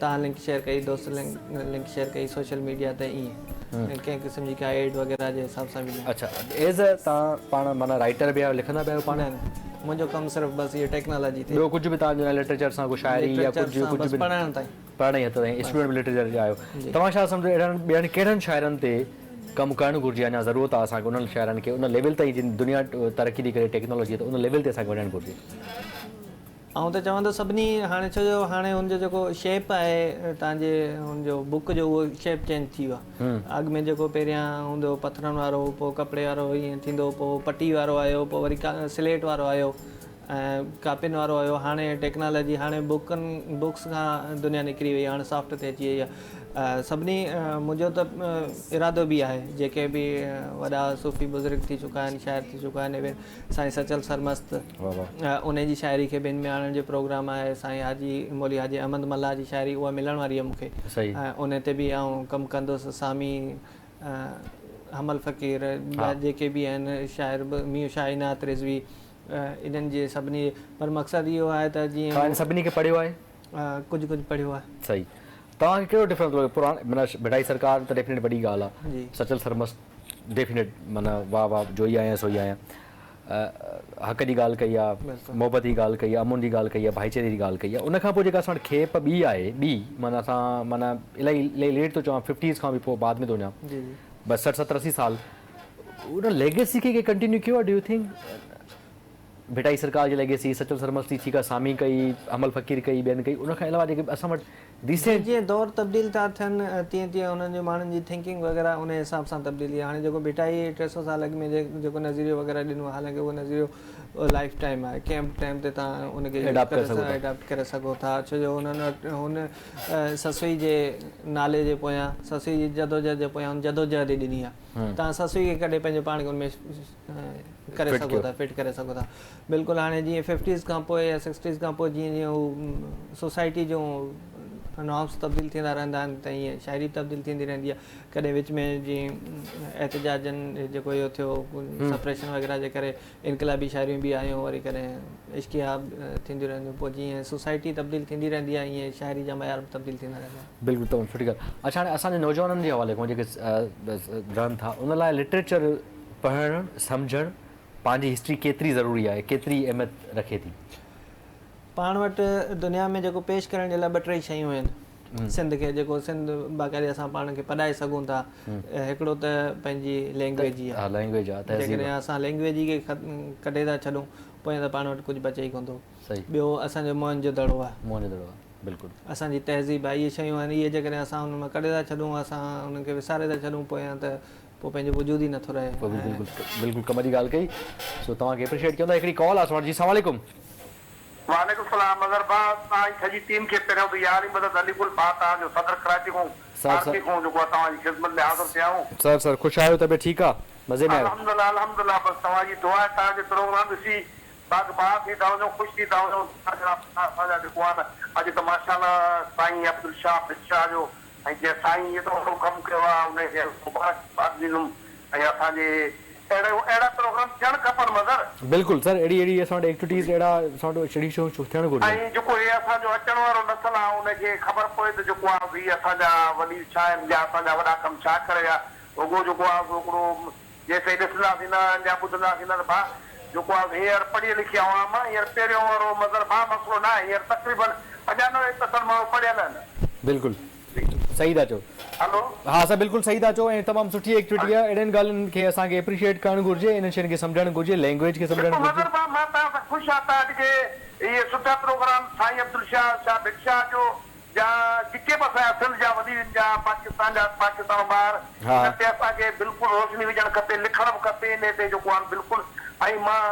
توهان لنڪ شيئر ڪئي دوست لنڪ شيئر ڪئي سوشل ميڊيا تي ائين ڪنهن قسم جي ڪا ايڊ وغيره جي حساب سان به نه. اڇا ايز ا توهان پاڻ معنيٰ رائيٽر به آهيو لکندا به آهيو پاڻ؟ نه نه منهنجو ڪم صرف بس اهو ٽيڪنالاجي تي. ٻيو ڪجهه به توهان جو نه لٽريچر سان ڪو شاعري يا ڪجهه ڪجهه به نه؟ پڙهڻ تائين. پڙهڻ ئي هٿ تائين اسٽوڊنٽ به لٽريچر جا آهيو توهان ڇا سمجهو اهڙن ٻين ڪهڙن شاعرن تي ڪم ڪرڻ گهرجي اڃا ضرورت آهي اسان کي انهن شاعرن کي ان ليول تائين جن دنيا ترقي ٿي ڪري ٽيڪنالاجي ته ان ليول تي اسان کي وڃڻ گهرجي. آئون ته چوان ٿو سڀني هاڻي ڇو جو هاڻي هن جو جيڪو شيپ آهي توهان جي هن جو بڪ جو اهو شيپ چينج ٿي ويو آهي اڳ ۾ جيڪو پهريان هوندو هو پٿرن وارو پوء ڪپڙي وارو ائين ٿيندو هو پوء پٽي وارو آيو پوء وري سليٽ وارو آيو ۽ ڪاپين وارو آيو هاڻي ٽيڪنالاجي هاڻي بڪن بڪس کان دنيا نڪري وئي هاڻي سافٽ تي اچي وئي آهي سڀني منهنجو ته ارادو به آهي جيڪي به وڏا صوفي بزرگ ٿي چڪا آهن شاعر ٿي چڪا آهن ايون سائين سچل سرمست انهي جي شاعري کي به هن ۾ آڻڻ جو پروگرام آهي سائين حاجي مولوي حاجي احمد ملاح جي شاعري اها ملڻ واري آهي مون کي انهي تي به آئون ڪم ڪندس سامي حمل فقير ٻيا جيڪي به آهن شاعر ميون شاهه عنايت رضوي انهن جي سڀني پر مقصد اهو آهي ته جيئن توهان انهن سڀني کي پڙهيو آهي؟ ڪجهه ڪجهه پڙهيو آهي. صحيح توهان کي ڪهڙو ڊفرنس ٿو لڳي پراڻي معنيٰ ڀٽائي سرڪار ته ڊيفينيٽ وڏي ڳالهه آهي سچل سرمست ڊيفينيٽ معنيٰ واهه واهه جوئي آهيان سوئي آهيان حق جي ڳالهه ڪئي آهي محبت جي ڳالهه ڪئي آهي امن جي ڳالهه ڪئي آهي ڀائيچاري جي ڳالهه ڪئي آهي ان کان پوء جيڪا اسان وٽ کيپ ٻي آهي ٻي معنيٰ اسان معنيٰ الائي الائي ليٽ ٿو چوان ففٽيز کان به پوء بعد ۾ ٿو وڃان بس 60 70 80 سال ان ليگيسي کي ڪنهن ڪنٽينيو ڪيو آهي do you think Bhittai سرڪار جي ليگيسي سچل سرمست جي ٺيڪ آهي سامي ڪئي حمل فقير ڪئي ٻين ڪئي ان کان علاوه جيڪي اسان وٽ جيئن جيئن دور تبديل ٿا ٿين تيئن تيئن انهن جي ماڻهن جي ٿنڪنگ وغيره انهي حساب سان تبديل ٿي هاڻي جيڪو ڀٽائي 300 سال اڳ ۾ جيڪو نظريو وغيره ڏنو حالانڪه اهو نظريو لائف ٽائيم آهي ڪنهن به ٽائيم تي توهان ان کي اڊاپٽ ڪري سگهو ٿا ڇو جو انهن وٽ هن سسئي جي نالي جي پويان سسئي جي جدوجهد جي پويان هن جدوجهد ئي ڏني آهي توهان سسئي کي ڪڍي پنهنجو پاڻ کي ان ۾ ڪري سگهو ٿا فٽ ڪري سگهو ٿا بلڪل هاڻي جيئن ففٽيز کان پوء يا سڪسٽيز کان پوء جيئن جيئن هو سوسائٽي جون نارمس تبديل ٿيندا رهندا آهن ته ائين شاعري به تبديل ٿيندي رهندي آهي ڪڏهن وچ ۾ جيئن احتجاجن جيڪو اهو ٿيو سپريشن وغيره جي ڪري انقلابي شاعريون به آيون وري ڪڏهن عشقيه به ٿينديون رهنديون پوء جيئن سوسائٽي تبديل ٿيندي رهندي آهي ائين شاعري جا معيار به تبديل ٿيندا رهندا آهن. بلڪل تمام سٺي ڳالهه اڇا هاڻي اسان جي نوجوانن جي حوالي کان جيڪي رهن ٿا ان لاء لٽريچر پڙهڻ سمجهڻ پنهنجي هسٽري ڪيتري ضروري آهي ڪيتري اهميت رکي ٿي. پاڻ وٽ دنيا ۾ جيڪو پيش ڪرڻ جي لاء ٻه ٽي شيون آهن سنڌ کي جيڪو سنڌ باقاعدي اسان پاڻ کي پڏائي سگهون ٿا هڪڙو ته پنهنجي لينگويج ئي آهي لينگويج آهي تهذيب جيڪڏهن اسان لينگويج ئي کي ڪڍي ٿا ڇڏون پويان ته پاڻ وٽ ڪجهه بچي ئي ڪونه ٿو ٻيو اسان جو موهن جو دڙو آهي موهن جو دڙو آهي بلڪل اسان جي تهذيب آهي اهي شيون آهن اهي جيڪڏهن اسان انهن مان ڪڍي ٿا ڇڏون اسان انهن کي وساري ٿا ڇڏون پويان ته پوء پنهنجو وجود ئي نٿو رهي. بلڪل بلڪل ڪم جي ڳالهه ڪئي سو توهان کي اپريشيٽ ڪيون ٿا هڪڙي ڪال آ اسان وٽ جي السلام عليڪم. وعليڪم السلام مظهر ڀاء توهان جي سڄي ٽيم کي پهريون ته يا علي مدد علي گل ڀاء توهان جو صدر ڪراچي کان سر آر ڪي کان جيڪو آ توهان جي خدمت ۾ حاضر ٿيا آهيون. سر سر خوش آهيو طبيعت ٺيڪ آ مزي ۾ آهيو. الحمدلله الحمدلله بس توهان جي دعا آهي توهان جي پروگرام ڏسي باغ باغ ٿي ٿا وڃون خوش ٿي ٿا وڃون توهان جهڙا ڀاء اسان جا جيڪو آهن اڄ ته ماشاءالله سائين عبدالشاهه بادشاهه جو ۽ جنهن سائين ايترو وڏو ڪم ڪيو آهي انهي کي مبارڪباد ڏيندم ۽ اسان جي اهڙو اهڙا پروگرام ٿيڻ کپن مظهر. بلڪل سر اهڙي اهڙي اسان وٽ ايڪٽوٽيز اهڙا اسان وٽ اهڙي شيون ٿيڻ گهرجن. ۽ جيڪو هي اسان جو اچڻ وارو نسل آ ان کي خبر پوي ته جيڪو آ هي اسان جا ولي ڇا آهن يا اسان جا وڏا ڪم ڇا ڪري ويا رڳو جيڪو آ سو هڪڙو جيستائين ڏسنداسين نه يا ٻڌنداسين نه ته ڀاء جيڪو آ سو هينئر پڙهيل لکيل عوام آ هينئر پهريون وارو مظهر ڀاء مسئلو نه آهي هينئر تقريبن 95 پرسنٽ ماڻهو پڙهيل آهن. بلڪل صحيح ٿا چئو. هلو. ها سر بلڪل صحيح ٿا چئو ۽ تمام سٺي ايڪٽوٽي آهي اهڙين ڳالهين کي اسان کي اپريشيئيٽ ڪرڻ گهرجي انهن شين کي سمجهڻ گهرجي لينگويج کي سمجهڻ بلڪل گهرجي. مظهر ڀاء مان توهان سان خوش آهيان توهان جيڪي اهي سٺا پروگرام سائين عبدالشاهه شاهه ڀٽ شاهه جو يا جيڪي به اسان جا سنڌ جا وڏي جا پاڪستان جا پاڪستان کان ٻاهر انهن تي اسان کي بلڪل روشني وجهڻ کپي لکڻ به کپي انهي تي جيڪو آهي بلڪل ۽ مان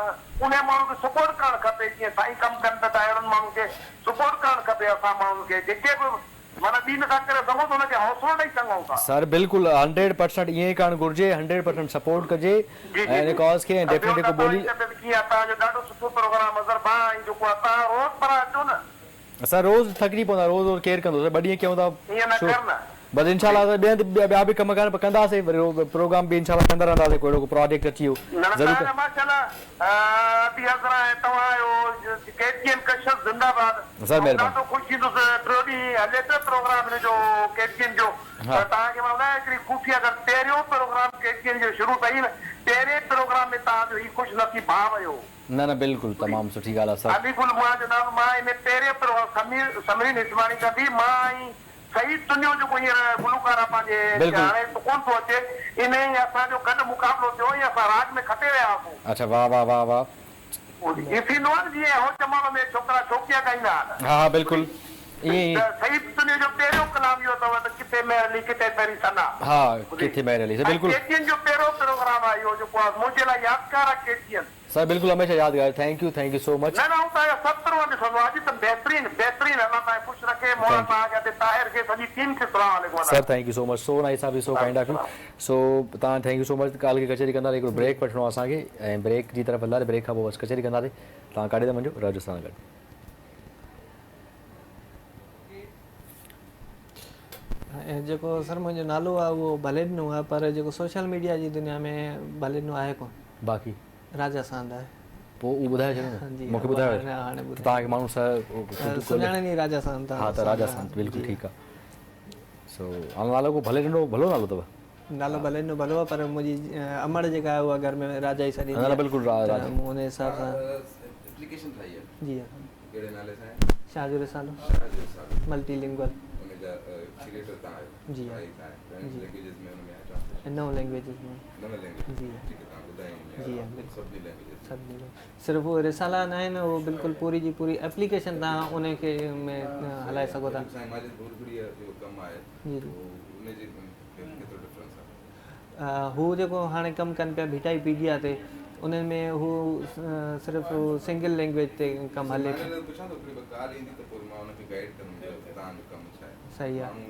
انهي ماڻهن کي سپورٽ ڪرڻ کپي جيئن سائين ڪم ڪن پيا ٿا اهڙن ماڻهن کي سپورٽ ڪرڻ کپي اسان ماڻهن کي جيڪي به معنيٰ ٻي نٿا ڪري سگهون ته ان کي حوصلو ڏئي سگهون ٿا. سر بلڪل هنڊريڊ پرسنٽ ائين ئي ڪرڻ گهرجي هنڊريڊ پرسنٽ سپورٽ ڪجي جي ۽ جي ان جي ڪاز کي ۽ ۽ ٻيو ڊيفنيٽ ته هڪ توهان ٻولي جي طبيعت ڪيئن آهي توهان جو ڏاڍو سٺو پروگرام اظهر ڀاء ۽ جيڪو آهي توهان روز پرا اچو نه. اسان روز ٿڪجي پوندا روز روز ڪير ڪندو سر ٻه ڏينهن ڪيون ٿا ائين نه شو ڪر نه. بس انشاء الله ٻين هنڌ ٻيا به ڪم ڪار ڪنداسين وري پروگرام به انشاء الله ڪندا رهنداسين ڪو اهڙو ڪو پراجيڪٽ اچي ويو نه نه ضرور توهان جا ماشاء الله ادي عذرا ۽ توهان آهيو ڪي ٽي اين ڪشش زنده باد سر آئون مهرباني. ڏاڍو خوش ٿيندس ٽيون ڏينهن هلي پيو پروگرام هن جو ڪي ٽي اين جو ته توهان کي مان ٻڌايان هڪڙي خفيه ڳالهه پهريون پروگرام ڪي ٽي اين جو شروع ٿئي نه پهرين پروگرام ۾ توهان جو هي خوش نصيب ڀاء ويو. نه نه بلڪل تمام سٺي ڳالهه آ سر. علي گل مان جو نالو مان ان پهرين پروگرام سمير ثمرين هسماڻي ڪندي مان ۽ سعيد تنيو جيڪو هينئر گلوڪار آ پنهنجي بلڪل. هاڻي ته ڪونه ٿو اچي انهي ۽ اسان جو گڏ مقابلو ٿيو ۽ اسان راڳ ۾ کٽي ويا هئاسون. اڇا واه واه واه واه. ائين ٿيندو آ نه جيئن هوچ مال ۾ ڇوڪرا ڇوڪريان ڳائيندا آهن. ها ها بلڪل ائين ئي. ته سعيد تنيو جو پهريون ڪلام اهو اٿو ته ڪٿي مهر علي ڪٿي پهرين ثنا. ها ڪٿي مهر علي ۽ بلڪل. ڪي ٽي اين جو پهريون پروگرام آ اهو جيڪو آ منهنجي لاء يادگار آ ڪي ٽي اين. سر بلڪل هميشه يادگار thank you thank you so much. نه نه آئون توهان جا سڀ پروگرام ڏسندو آهيان اڄ ته بهترين بهترين الله توهان کي خوش رکي مولا thank you. توهان کي ادي طاهر کي سڄي ٽيم کي سلام عليڪم ادا. Sir thank you so much so nice of you so kind of you so توهان thank you so much ڳالهه کي ڪچهري ڪنداسين هڪڙو بريڪ وٺڻو آهي اسان کي ۽ بريڪ جي طرف هلنداسين بريڪ کان پوء بس ڪچهري ڪنداسين توهان ڪاڏي ٿا وڃو رهجو اسان سان گڏ. ۽ جيڪو سر منهنجو نالو آهي اهو ڀلي ڏنو آهي پر جيڪو سوشل ميڊيا جي دنيا ۾ ڀلي ڏنو آهي ڪونه. باقي. راجا ساند آهي. پوء اهو ٻڌائي ڇڏيو نه مون کي ٻڌايو ته توهان کي ماڻهو سڃاڻن ئي راجا ساند ها ته راجا ساند بلڪل ٺيڪ آهي سو هاڻي نالو ڪو ڀلي ڏنو ڀلو نالو اٿو. نالو ڀلي ڏنو ڀلو آهي پر منهنجي امڙ جيڪا آهي اها گهر ۾ راجا ئي سڏيندي آهي نه بلڪل راجا ته مون ان حساب سان ايپليڪيشن ٺاهي آهي جي ها ڪهڙي نالي سان آهي؟ شاهه جو رسالو شاهه جو رسالو ملٽي لنگوئل ان جا ڪريئيٽر توهان آهيو جي ها ٺاهي توهان گهڻي جي لينگويجز ۾ ان ۾ آهي ٽرانسليشن نو لينگويجز ۾ نو لينگويجز جي ها جيڪي توهان ٻڌايون جي ها بلڪل سڀني لينگويجز سڀني صرف اهي رسالا نه آهن اهو بلڪل پوري جي پوري ايپليڪيشن توهان ان کي ۾ هلائي سگهو ٿا. سائين ماجد گهرگهڙيء جو ڪم آهي جي جي ان جي ڪيترو ڊفرنس آهي؟ هو جيڪو هاڻي ڪم ڪن پيا ڀٽائي پيڊيا تي انهن ۾ هو صرف سنگل لينگويج تي ڪم هلي ٿو. پڇان ٿو هڪڙي ٻه ڪال ايندي ته پوء مان ان کي گائيڊ ڪندم ته توهان جو ڪم ڇا آهي. صحيح آهي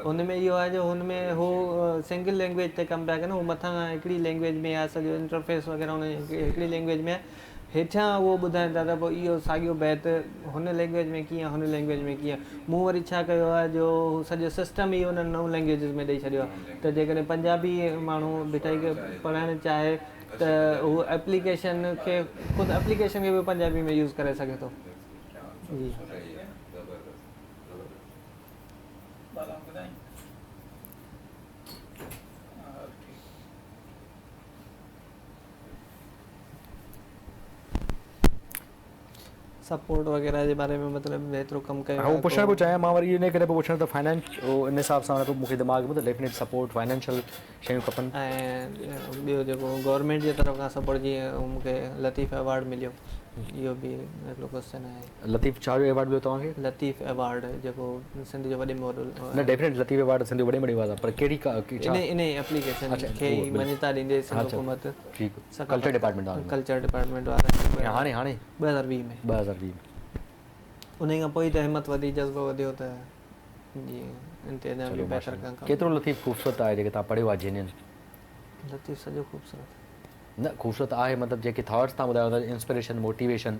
ان ۾ اهو آهي جو هن ۾ هو سنگل لينگويج تي ڪم پيا ڪن هو مٿان کان هڪڙي لينگويج ۾ آهي سڄو انٽرفيس وغيره ان جي هڪڙي لينگويج ۾ آهي هيٺيان اهو ٻڌائين ٿا ته پوء اهو ساڳيو بيت هن لينگويج ۾ ڪيئن هن لينگويج ۾ ڪيئن مون وري ڇا ڪيو آهي جو سڄو سسٽم ئي انهن نون لينگويجز ۾ ڏئي ڇڏيو آهي ته جيڪڏهن پنجابي ماڻهو ڀٽائي کي پڙهڻ چاهي ته هو ايپليڪيشن کي خود ايپليڪيشن کي به پنجابي ۾ يوز ڪري سگهي ٿو جي. سپورٽ وغيره جي باري ۾ مطلب ايترو ڪم ڪيو آهي. هو پڇڻ پيو چاهيان مان وري ان ڪري پيو پڇان ته فائنانس ان حساب سان مون کي دماغ ۾ ته ڊيفينيٽ سپورٽ فائنانشل شيون کپن. ۽ ٻيو جيڪو گورنمينٽ جي طرف کان سپورٽ جيئن مون کي لطيف ايوارڊ مليو اهو به هڪڙو ڪوسچن آهي. لطيف ڇا جو ايوارڊ مليو توهان کي؟ لطيف ايوارڊ جيڪو سنڌ جو وڏي ۾ وڏو. نه ڊيفينيٽ لطيف ايوارڊ سنڌ جو وڏي ۾ وڏي ايوارڊ آهي پر ڪهڙي ڇا؟ انهي انهي ايپليڪيشن کي ئي مڃتا ڏيندي سنڌ حڪومت ٺيڪ ڪلچر ڊپارٽمينٽ وارن ڪلچر ڊپارٽمينٽ وارن هاڻي هاڻي 2020 ۾ 2020 ۾ انهي کان پوء ته همت وڌي جذبو وڌيو ته جي ان تي اڃا به بهتر ڪم ڪيترو لطيف خوبصورت آهي جيڪي توهان پڙهيو آهي جينين. لطيف سڄو خوبصورت. نه خوبصورت آهي مطلب جيڪي ٿاٽس توهان ٻڌايو ٿا انسپريشن موٽيويشن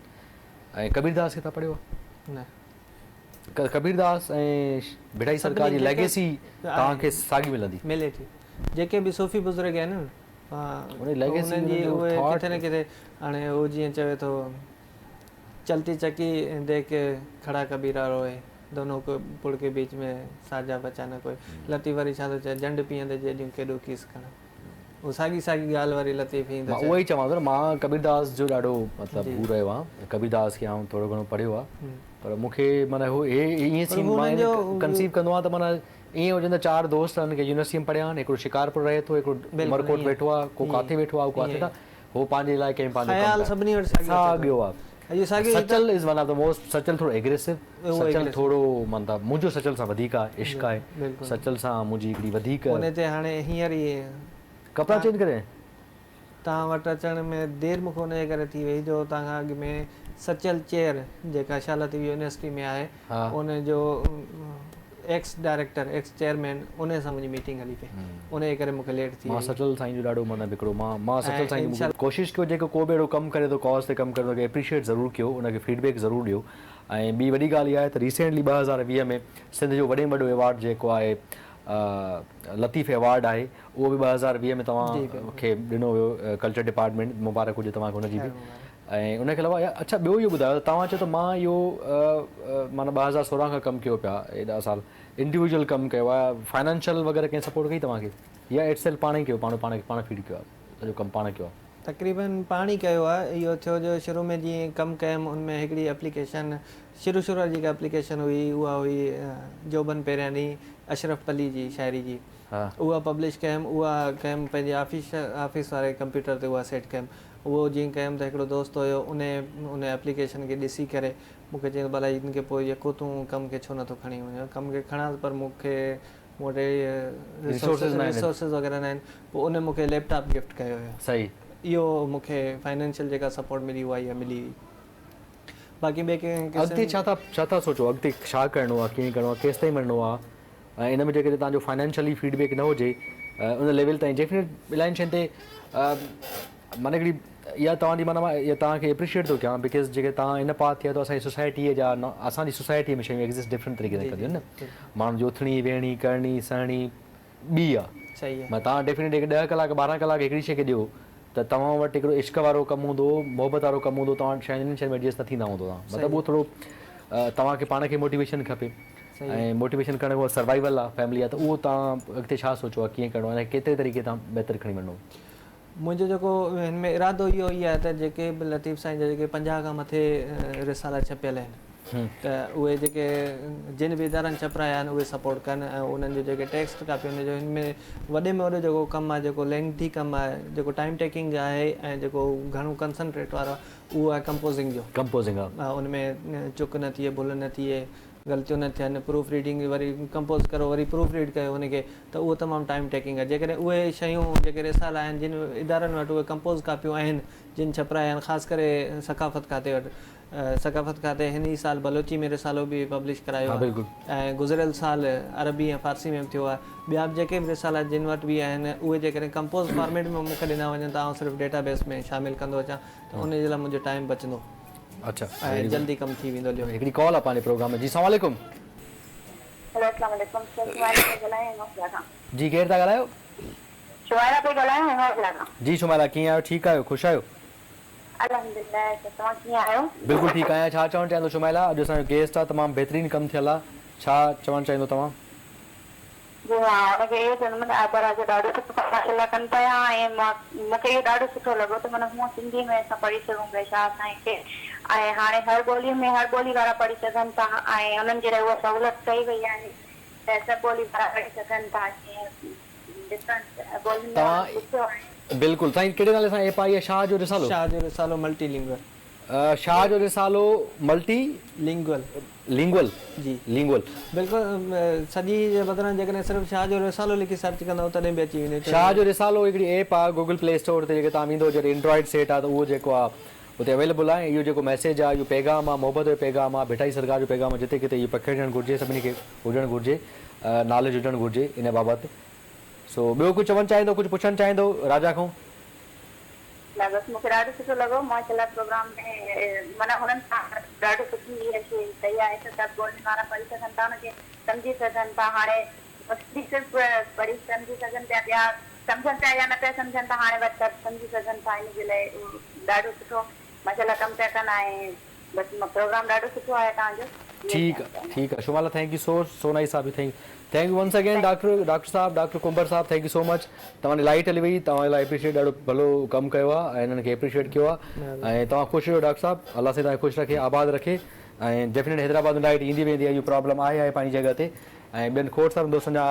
۽ ڪبير داس کي توهان پڙهيو آهي؟ نه. ڪبير داس ۽ ڀٽائي سرڪار جي ليگيسي توهان کي ساڳي ملندي. ملي ٿي جيڪي به صوفي بزرگ آهن نه. ها انهن جي اهي ڪٿي نه ڪٿي هاڻي هو جيئن چوي ٿو چلتي چڪي ديک کڙا ڪبيرا روئي دونو ڪو پڙ ڪي بيچ ۾ ساجا بچا نه ڪوئي لطيف وري ڇا ٿو چئي جنڊ پيئندي جيڏيون ڪيڏو ڪيس کڻ اهو ساڳي ساڳي ڳالهه وري لطيف ائين ٿو چئي. مان اهو ئي چوان ٿو نه مان ڪبيرداس جو ڏاڍو مطلب هو رهيو آهيان ڪبيرداس کي آئون ٿورو گهڻو پڙهيو آهي پر مون کي معنيٰ هو هي ائين سين مان ڪنسيو ڪندو آهيان ته معنيٰ ائين هجن ته چار دوست آهن ڪي يونيورسٽي ۾ پڙهيا آهن هڪڙو شڪارپور رهي ٿو هڪڙو عمرڪوٽ ويٺو آهي ڪو ڪاٿي ويٺو آهي ڪو ڪاٿي ته هو پنهنجي علائقي ۾ پنهنجو خيال سڀني وٽ ساڳيو آهي. Sachal is one of the most Sachal ٿورو ايگريسو سچل ٿورو معنيٰ منهنجو سچل سان وڌيڪ آهي عشق آهي سچل سان منهنجي هڪڙي وڌيڪ ان تي هاڻي هينئر ئي ڪپڙا چينج ڪري توهان وٽ اچڻ ۾ دير مون کي ان جي ڪري ٿي وئي جو توهان کان اڳ ۾ سچل چيئر جيڪا شاهه لطيف يونيورسٽي ۾ آهي ان جو ايڪس ڊائريڪٽر ايڪس چيئرمين ان سان منهنجي ميٽنگ هلي پئي ان جي ڪري مون کي ليٽ ٿي مان سچل سائين جو ڏاڍو معنيٰ هڪڙو مان مان سچل سائين جو ڪوشش ڪيو جيڪو ڪو به اهڙو ڪم ڪري ٿو ڪاز تي ڪم ڪري ٿو ان کي اپريشيئيٽ ضرور ڪيو ان کي فيڊ بيڪ ضرور ڏيو ۽ ٻي وڏي ڳالهه اها آهي ته ريسينٽلي 2020 ۾ سنڌ جو وڏي ۾ وڏو ايوارڊ جيڪو آهي لطيف ايوارڊ آهي اهو به 2020 ۾ توهان کي ڏنو ويو ڪلچر ڊپارٽمينٽ مبارڪ هجي توهان کي ان جي به ۽ ان کي علاوه اڇا ٻيو اهو ٻڌايو ته توهان چيو ته مان اهو معنيٰ 2016 کان ڪم ڪيو پيا ايڏا سال انڊيويجوئل ڪم ڪيو آهي فائنانشل وغيره ڪنهن سپورٽ ڪئي توهان کي يا ايٽ سيلف پاڻ ئي ڪيو پاڻ پاڻ پاڻ فيڊ ڪيو آهي سڄو ڪم پاڻ ڪيو آهي. تقريبن پاڻ ئي ڪيو آهي اهو ٿيو جو شروع ۾ جيئن ڪم ڪيم ان ۾ هڪڙي اپليڪيشن شروع شروع واري جيڪا اپليڪيشن هئي اها هئي جوڀن پهريان ڏينهن اشرف پلي جي شاعري جي اها پبلش ڪيم اها ڪيم پنهنجي آفيس آفيس واري ڪمپيوٽر تي اها سيٽ ڪيم اهو جيئن ڪيم ته هڪڙو دوست هيو ان ان ايپليڪيشن کي ڏسي ڪري مون کي چيائين ته ڀلا هن کي پوء يڪو تون ڪم کي ڇو نٿو کڻي وڃين ڪم کي کڻان پر مون کي مون وٽ اهڙي ريسورسز ناهن ريسورسز وغيره ناهن پوء ان مون کي ليپ ٽاپ گفٽ ڪيو هيو صحيح اهو مون کي فائنينشل جيڪا سپورٽ ملي اها اها ملي هئي باقي ٻئي ڪنهن قسم اڳتي ڇا ٿا ڇا ٿا سوچو اڳتي ڇا ڪرڻو آهي ڪيئن ڪرڻو آهي ڪيستائين وڃڻو آهي ۽ ان ۾ جيڪڏهن توهان جو فائنانشلي فيڊ بيڪ نه هجي ان ليول تائين ڊيفينيٽ الاهين شين تي معنيٰ هڪڙي اها توهان جي معنيٰ مان اها توهان کي اپريشيئيٽ ٿو ڪيان because جيڪڏهن توهان ان پاٿ تي آهيو ته اسان جي سوسائٽيء جا اسان جي سوسائٽيء ۾ شيون ايگزسٽ ڊفرنٽ طريقي سان ڪنديون آهن نه ماڻهن جي اٿڻي ويهڻي ڪرڻي سهڻي ٻي آهي معنيٰ توهان ڊيفينيٽ جيڪڏهن ڏهه ڪلاڪ 12 ڪلاڪ هڪڙي شيء کي ڏيو ته توهان وٽ هڪڙو عشق وارو ڪم هوندو هو، محبت وارو ڪم هوندو هو، توهان وٽ شايد انهن شين ۾ ايڊجسٽ نه ٿيندا هوندو توهان مطلب اهو ٿورو توهان کي پاڻ کي موٽيويشن کپي ۽ موٽيويشن ڪرڻ کان سروائيول آهي فيملي آهي ته اهو توهان اڳتي ڇا سوچيو آهي ڪيئن ڪرڻو آهي ۽ ڪيتري طريقي تان بهتر کڻي وڃڻو. منهنجو جيڪو هن ۾ ارادو اهو ئي آهي ته جيڪي به لطيف سائين جا جيڪي 50 کان مٿي رسالا ڇپيل آهن ته اهي جيڪي جن به ادارن ڇپرايا آهن اهي سپورٽ ڪن ۽ انهن جو جيڪي ٽيڪسٽ ڪاپيون ان جو هن ۾ وڏي ۾ وڏو جيڪو ڪم آهي جيڪو لينٿي ڪم آهي جيڪو ٽائيم ٽيڪنگ آهي ۽ جيڪو گهڻو ڪنسنٽريٽ وارو آهي اهو آهي ڪمپوزنگ جو. ڪمپوزنگ ها. ان ۾ چڪ نه ٿئي ڀل نه ٿئي غلطيون نه ٿين پروف ريڊنگ وري ڪمپوز ڪرو وري پروف ريڊ ڪيو ان کي ته اهو تمام ٽائيم ٽيڪنگ آهي جيڪڏهن اهي شيون جيڪي رسالا آهن جن ادارن وٽ اهي ڪمپوز ڪاپيون آهن جن ڇپرايا آهن خاص ڪري ثقافت کاتي وٽ ثقافت کاتي هن ئي سال بلوچي ۾ رسالو به پبلش ڪرايو آهي ۽ گذريل سال عربي ۽ فارسي ۾ به ٿيو آهي. ٻيا به جيڪي به رسالا جن وٽ به آهن اهي جيڪڏهن ڪمپوز فارميٽ ۾ مون کي ڏنا وڃن ته آئون صرف ڊيٽا بيس ۾ شامل ڪندو اچان ته ان جي لاء منهنجو ٽائيم بچندو ۽ جلدي ڪم ٿي ويندو ليو. هڪڙي ڪال آ پنهنجي پروگرام ۾ جي السلام عليڪم. هيلو السلام عليڪم سر شمائله پئي ڳالهايان هنڱورجا کان. جي ڪير ٿا ڳالهايو؟ شمائله پئي ڳالهايان هنڱورجا کان. جي شمائله ڪيئن آهيو ٺيڪ آهيو خوش آهيو؟ الحمدلله ته توهان ڪيئن آهيو؟ بلڪل ٺيڪ آهيان ڇا چوڻ چاهيندو شمائله اڄ اسان جو گيسٽ آ تمام بهترين ڪم ٿيل آ ڇا چوڻ چاهيندو توهان؟ جي ها ان کي اهو چوندم ته آپا راجا ڏاڍو سٺو ڪم ماشاءالله ڪن پيا ۽ مان مون کي اهو ڏاڍو سٺو لڳو ته معنيٰ هونء سنڌي ۾ اسان پڙهي سگهون پيا شاهه سائين کي ۽ هاڻي هر ٻولي ۾ هر ٻولي وارا پڙهي سگهن ٿا ۽ انهن جي لاء اها سهولت ڪئي وئي آهي ته سڀ ٻولي وارا پڙهي سگهن ٿا جيئن ڊفرنٽ ٻولين ۾ توهان لکيو آهي. بلڪل سائين ڪهڙي نالي سان ايپ آئي آهي شاهه جو رسالو. شاهه جو رسالو ملٽي لنگوئل. شاهه جو رسالو ملٽي. لنگوئل. لنگوئل جي لنگوئل. بلڪل سڄي جي بدران جيڪڏهن صرف شاهه جو رسالو لکي سرچ ڪندؤ تڏهن به اچي ويندو. شاهه جو رسالو هڪڙي ايپ آهي گوگل پلي اسٽور تي جيڪي توهان ويندو جڏهن انڊرائيڊ سيٽ آهي ته اهو جيڪو آهي اتي اويليبل آهي ۽ اهو جيڪو ميسيج آهي اهو پيغام آهي محبت جو پيغام آهي ڀٽائي سرڪار جو پيغام آهي جتي ڪٿي اهو پکيڙجڻ گهرجي سڀني کي هجڻ گهرجي ناليج هجڻ گهرجي ان بابت سو ٻيو ڪجهه چوڻ چاهيندو ڪجهه پڇڻ چاهيندو راجا کان. نه بس مونکي ڏاڍو سٺو لڳو ماشاءالله پروگرام ۾ معنيٰ هنن سان ڏاڍو سٺي هيء شي ڪئي آهي ته سڀ ٻولين وارا پڙهي سگهن ٿا ان کي سمجهي سگهن ٿا هاڻي مسلي صرف پڙهي سمجهي سگهن پيا ٻيا سمجهن پيا يا نه پيا سمجهن ته هاڻي وري سڀ سمجهي سگهن ٿا ان جي لاء ڏاڍو سٺو ماشاءالله ڪم پيا ڪن ۽ بس پروگرام ڏاڍو سٺو آهي توهان جو. ٺيڪ ٺيڪ آ شمالا thank you سو سونائي صاحب thank thank you once again doctor doctor صاحب ڊاڪٽر ڪنڀر صاحب thank you so مچ توهان جي لائيٽ هلي وئي توهان لاء اپريشيٽ ڏاڍو ڀلو ڪم ڪيو آ ۽ انهن کي اپريشيٽ ڪيو آ ۽ توهان خوش رهو ڊاڪٽر صاحب الله سائين توهان کي خوش رکي آباد رکي ۽ ڊيفينيٽ حيدرآباد ۾ لائيٽ ايندي ويندي آ اهو پرابلم آهي آهي پنهنجي جڳهه تي ۽ ٻين کوڙ سارن دوستن جا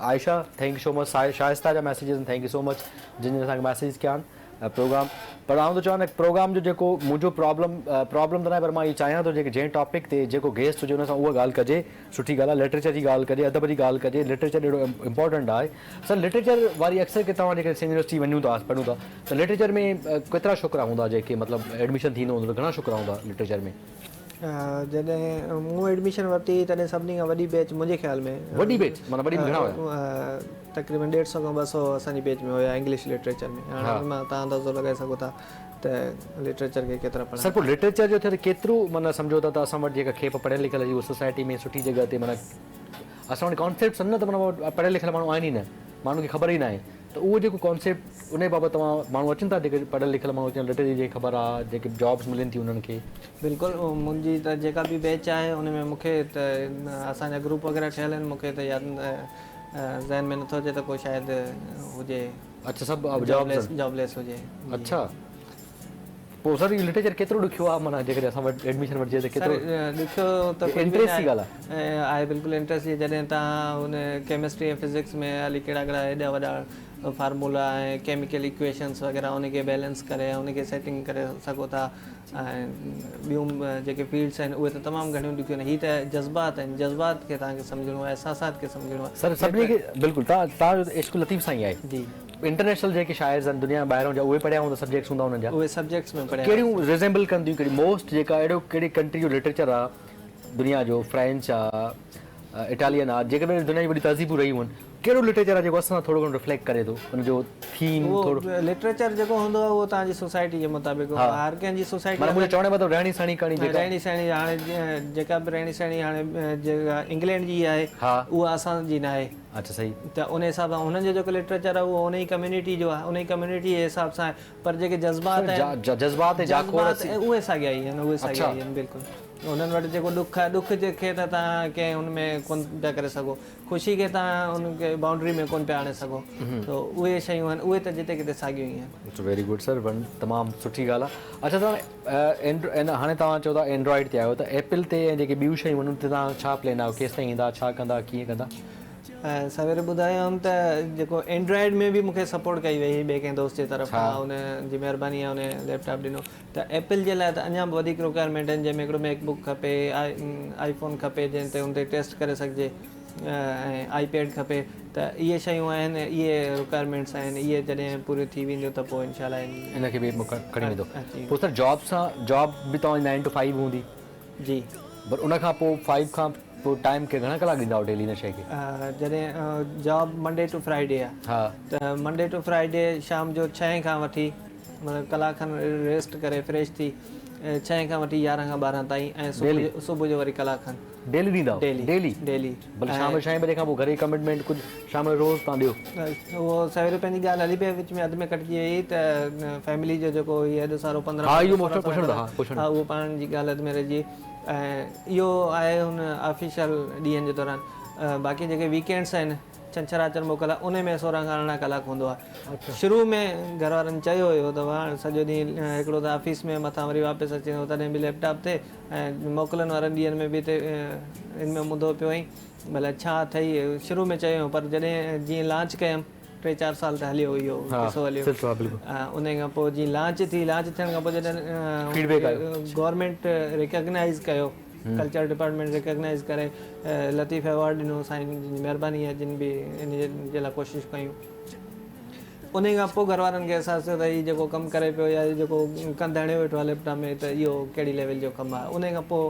Ayesha thank you so much Shaista جا messages thank you so much جن جن اسان کي ميسيجز ڪيا آهن پروگرام پر آئون ٿو چوان نه پروگرام جو جيڪو منهنجو پرابلم پرابلم ته ناهي پر مان اهو چاهيان ٿو جيڪي جنهن ٽاپڪ تي جيڪو گيسٽ هجي ان سان اها ڳالهه ڪجي سٺي ڳالهه آهي لٽريچر جي ڳالهه ڪجي ادب جي ڳالهه ڪجي لٽريچر ڏاڍو امپورٽنٽ آهي سر لٽريچر واري اڪثر ڪي توهان جيڪڏهن سنڌ يونيورسٽي وڃون ٿا پڙهون ٿا ته لٽريچر ۾ ڪيترا ڇوڪرا هوندا جيڪي مطلب ايڊميشن ٿيندو هوندو ته گهڻا ڇوڪرا هوندا لٽريچر ۾؟ جڏهن مون ايڊميشن ورتي هئي تڏهن سڀني کان وڏي بيچ منهنجي خيال ۾. وڏي بيچ معنيٰ وڏي ۾ گهڻا هيا؟ تقريبن ڏيڍ سئو کان ٻه سئو اسان جي بيچ ۾ هيا انگلش لٽريچر ۾. هاڻي ان مان توهان اندازو لڳائي سگهو ٿا ته لٽريچر کي ڪيترا پڙهن سر پوء لٽريچر جو ٿيو ته ڪيترو معنيٰ سمجهو ٿا ته اسان وٽ جيڪا کيپ پڙهيل لکيل جي اها سوسائٽي ۾ سٺي جڳهه تي معنيٰ اسان وٽ ڪانسيپٽس آهن نه ته معنيٰ پڙهيل لکيل ماڻهو آهن ئي نه ماڻهن کي خبر ئي ناهي ته اهو جيڪو ڪانسيپٽ انهي بابت توهان ماڻهو اچن ٿا جيڪي پڙهيل لکيل ماڻهو اچن لٽريچر جي جنهن کي خبر آهي جيڪي جابس ملن ٿيون انهن کي. بلڪل منهنجي ته جيڪا به بيچ آهي ان ۾ مون کي ته اسان جا گروپ وغيره ٺهيل آهن مون کي ته ياد ذهن ۾ نٿو اچي ته ڪو شايد هجي. اڇا سڀ جاب جاب ليس هجي. اڇا پوء سر اهو لٽريچر ڪيترو ڏکيو آهي معنيٰ جيڪڏهن اسان وٽ ايڊميشن وٺجي ته ڪيترو سر ڏکيو ته ڪجهه به انٽريسٽ جي ڳالهه آهي آهي بلڪل انٽريسٽ جي جڏهن توهان ان ڪيمسٽري ۽ فزڪس ۾ الائي ڪهڙا ڪهڙا ايڏا وڏا فارمولا ۽ ڪيميڪل ايڪويشنس وغيره ان کي بيلنس ڪري ان کي سيٽنگ ڪري سگهو ٿا ۽ ٻيون جيڪي فيلڊس آهن اهي ته تمام گهڻيون ڏکيون آهن هي ته جذبات آهن جذبات کي توهان کي سمجهڻو آهي احساسات کي سمجهڻو آهي سر سڀني کي بلڪل توهان توهان جو عشق لطيف سائين آهي جي انٽرنيشنل جيڪي شاعرز آهن دنيا ٻاهرون جا اهي پڙهيا هوندا سبجيڪٽس هوندا انهن جا اهي سبجيڪٽس ۾ پڙهيا ڪهڙيون ريزيمبل ڪن ٿيون ڪهڙي موسٽ جيڪا اهڙو ڪهڙي ڪنٽري جو لٽريچر آ دنيا جو فرينچ آ اٽالين آ جيڪي به دنيا جي وڏي تهذيبون رهيون آهن ڪهڙو لٽريچر آ جيڪو اسان سان ٿورو گهڻو ريفليڪٽ ڪري ٿو ان جو ٿيم ٿورو اهو لٽريچر جيڪو هوندو آ اهو توهان جي سوسائٽي جي مطابق هوندو آ هر ڪنهن جي سوسائٽي معنيٰ منهنجو چوڻ جو مطلب رهڻي سهڻي ڪرڻي جيڪا رهڻي سهڻي هاڻي جيڪا به رهڻي سهڻي هاڻي جيڪا انگلينڊ جي آهي اها اسان جي ناهي. اڇا صحيح. ته ان حساب سان هنن جو جيڪو لٽريچر آهي اهو ان ئي ڪميونٽي جو آهي ان ئي ڪميونٽي جي حساب سان آهي پر جيڪي جذبات آهن جذبات ۽ جاکوڙ جذبات اهي ساڳيا ئي آهن اهي ساڳيا ئي آهن بلڪل انهن وٽ جيڪو ڏک آهي ڏک جي کي ته توهان ڪنهن ان ۾ ڪونه پيا ڪري سگهو خوشي کي توهان ان کي بائونڊري ۾ ڪونه پيا آڻي سگهو ته اهي شيون آهن اهي ته جتي ڪٿي ساڳيون ئي آهن. ويري گڊ سر تمام سٺي ڳالهه آهي اڇا سر هاڻي توهان چئو ٿا اينڊرائيڊ تي آهيو ته ايپل تي ۽ جيڪي ٻيون شيون آهن ان تي توهان ڇا پلين آهيو ڪيستائين ايندا ڇا ڪندا ڪيئن ڪندا؟ سوير ٻڌايو هيم ته جيڪو اينڊرائيڊ ۾ به مونکي سپورٽ ڪئي وئي هئي ٻئي ڪنهن دوست جي طرف کان ان جي مهرباني آهي ان ليپ ٽاپ ڏنو ته ايپل جي لاء ته اڃا به وڌيڪ رڪوائرمينٽ آهن جنهن ۾ هڪڙو ميڪ بڪ کپي آئي فون کپي جنهن تي ان تي ٽيسٽ ڪري سگهجي ۽ آئي پيڊ کپي ته اهي شيون آهن اهي رڪوائرمينٽس آهن اهي جڏهن پوريون ٿي وينديون ته پوء انشاء الله ان کي به کڻي ويندو پوء سر جاب سان جاب به توهان جي نائن ٽو فائيو هوندي جي. پر ان کان پوء فائيو کان پوء ٽائيم کي گهڻا ڪلاڪ ڏيندا آهيو ڊيلي ان شيء کي؟ جڏهن جاب منڊي ٽو فرائيڊي آهي ته منڊي ٽو فرائيڊي شام جو ڇهين کان وٺي مطلب ڪلاڪ کن ريسٽ ڪري فريش ٿي ڇهين کان وٺي يارهن کان ٻارهن تائين ۽ صبح جو وري ڪلاڪ کن. ڊيلي ڏيندا آهيو؟ Daily daily. ڀلي شام جو ڇهين بجي کان پوء گهر جي ڪمٽمينٽ ڪجهه شام جو روز تان ڏيو. اهو سوير پنهنجي ڳالهه هلي پئي وچ ۾ اڌ ۾ ڪٽجي وئي ته فيملي جو جيڪو هي ايڏو سارو 15 ها اهو مون پڇڻو ها پڇڻو ها اهو پاڻ جي ڳالهه اڌ ۾ رهجي وئي ۽ اهو آهي هن آفيشل ڏينهن جي دوران باقي جيڪي ويڪينڊس آهن ڇنڇر آچر موڪل آهي ان ۾ 16 کان 18 ڪلاڪ هوندو آهي شروع ۾ گهر وارن چيو هيو ته هاڻ سڄو ڏينهن هڪڙو ته آفيس ۾ مٿان وري واپس اچين ٿو تڏهن به ليپ ٽاپ تي ۽ موڪلن وارن ڏينهن ۾ به هتي ان ۾ منڌو پيو آهين ڀلا ڇا اٿئي شروع ۾ چيو هيم پر جڏهن جيئن لانچ ڪيم ٽي چار سال ته هليو اهو قصو هليو ان کان پوء جيئن لانچ ٿي لانچ ٿيڻ کان پوء جڏهن گورنمينٽ ريڪگنائز ڪيو ڪلچر ڊپارٽمينٽ ريڪگنائز ڪري لطيف ايوارڊ ڏنو سائين جن جي مهرباني آهي جن به ان جي لاء ڪوشش ڪيون انهي کان پوء گهر وارن کي احساس ٿيو ته هي جيڪو ڪم ڪري پيو يا هي جيڪو ڪنڌ هڻيو ويٺو آهي ليپ ٽاپ ۾ ته اهو ڪهڙي ليول جو ڪم آهي. انهي کان پوء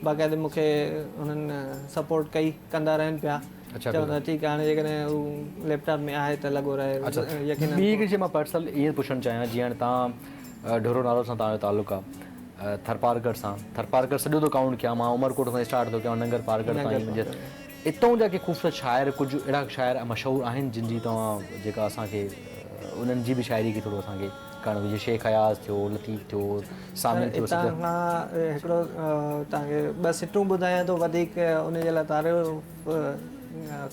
باقاعدي مون کي انهن سپورٽ ڪئي، ڪندا رهن پيا. چون ٿا ٺيڪ آهي هاڻي جيڪڏهن هو ليپ ٽاپ ۾ آهي ته لڳو رهي يقينن. ٻي هڪڙي شيء مان پرسنل ائين پڇڻ چاهيان جيئن هاڻي توهان ڍورو نارو سان توهان جو تعلق آهي ٿرپارڪر سان ٿرپارڪر سڄو ٿو ڪائونٽ ڪيان مان عمرڪوٽ کان اسٽارٽ ٿو ڪيان ننگر پارڪر تائين منهنجي اتئون جا ڪي خوبصورت شاعر ڪجهه اهڙا شاعر مشهور آهن جن جي توهان جيڪا اسان کي انهن جي به شاعري کي ٿورو اسان کي ڪرڻ گهرجي شيخ اياز ٿيو لطيف ٿيو سامي ٿيو اتان کان هڪڙو توهان کي ٻه سٽون ٻڌايان ٿو وڌيڪ ان جي لاء تعارف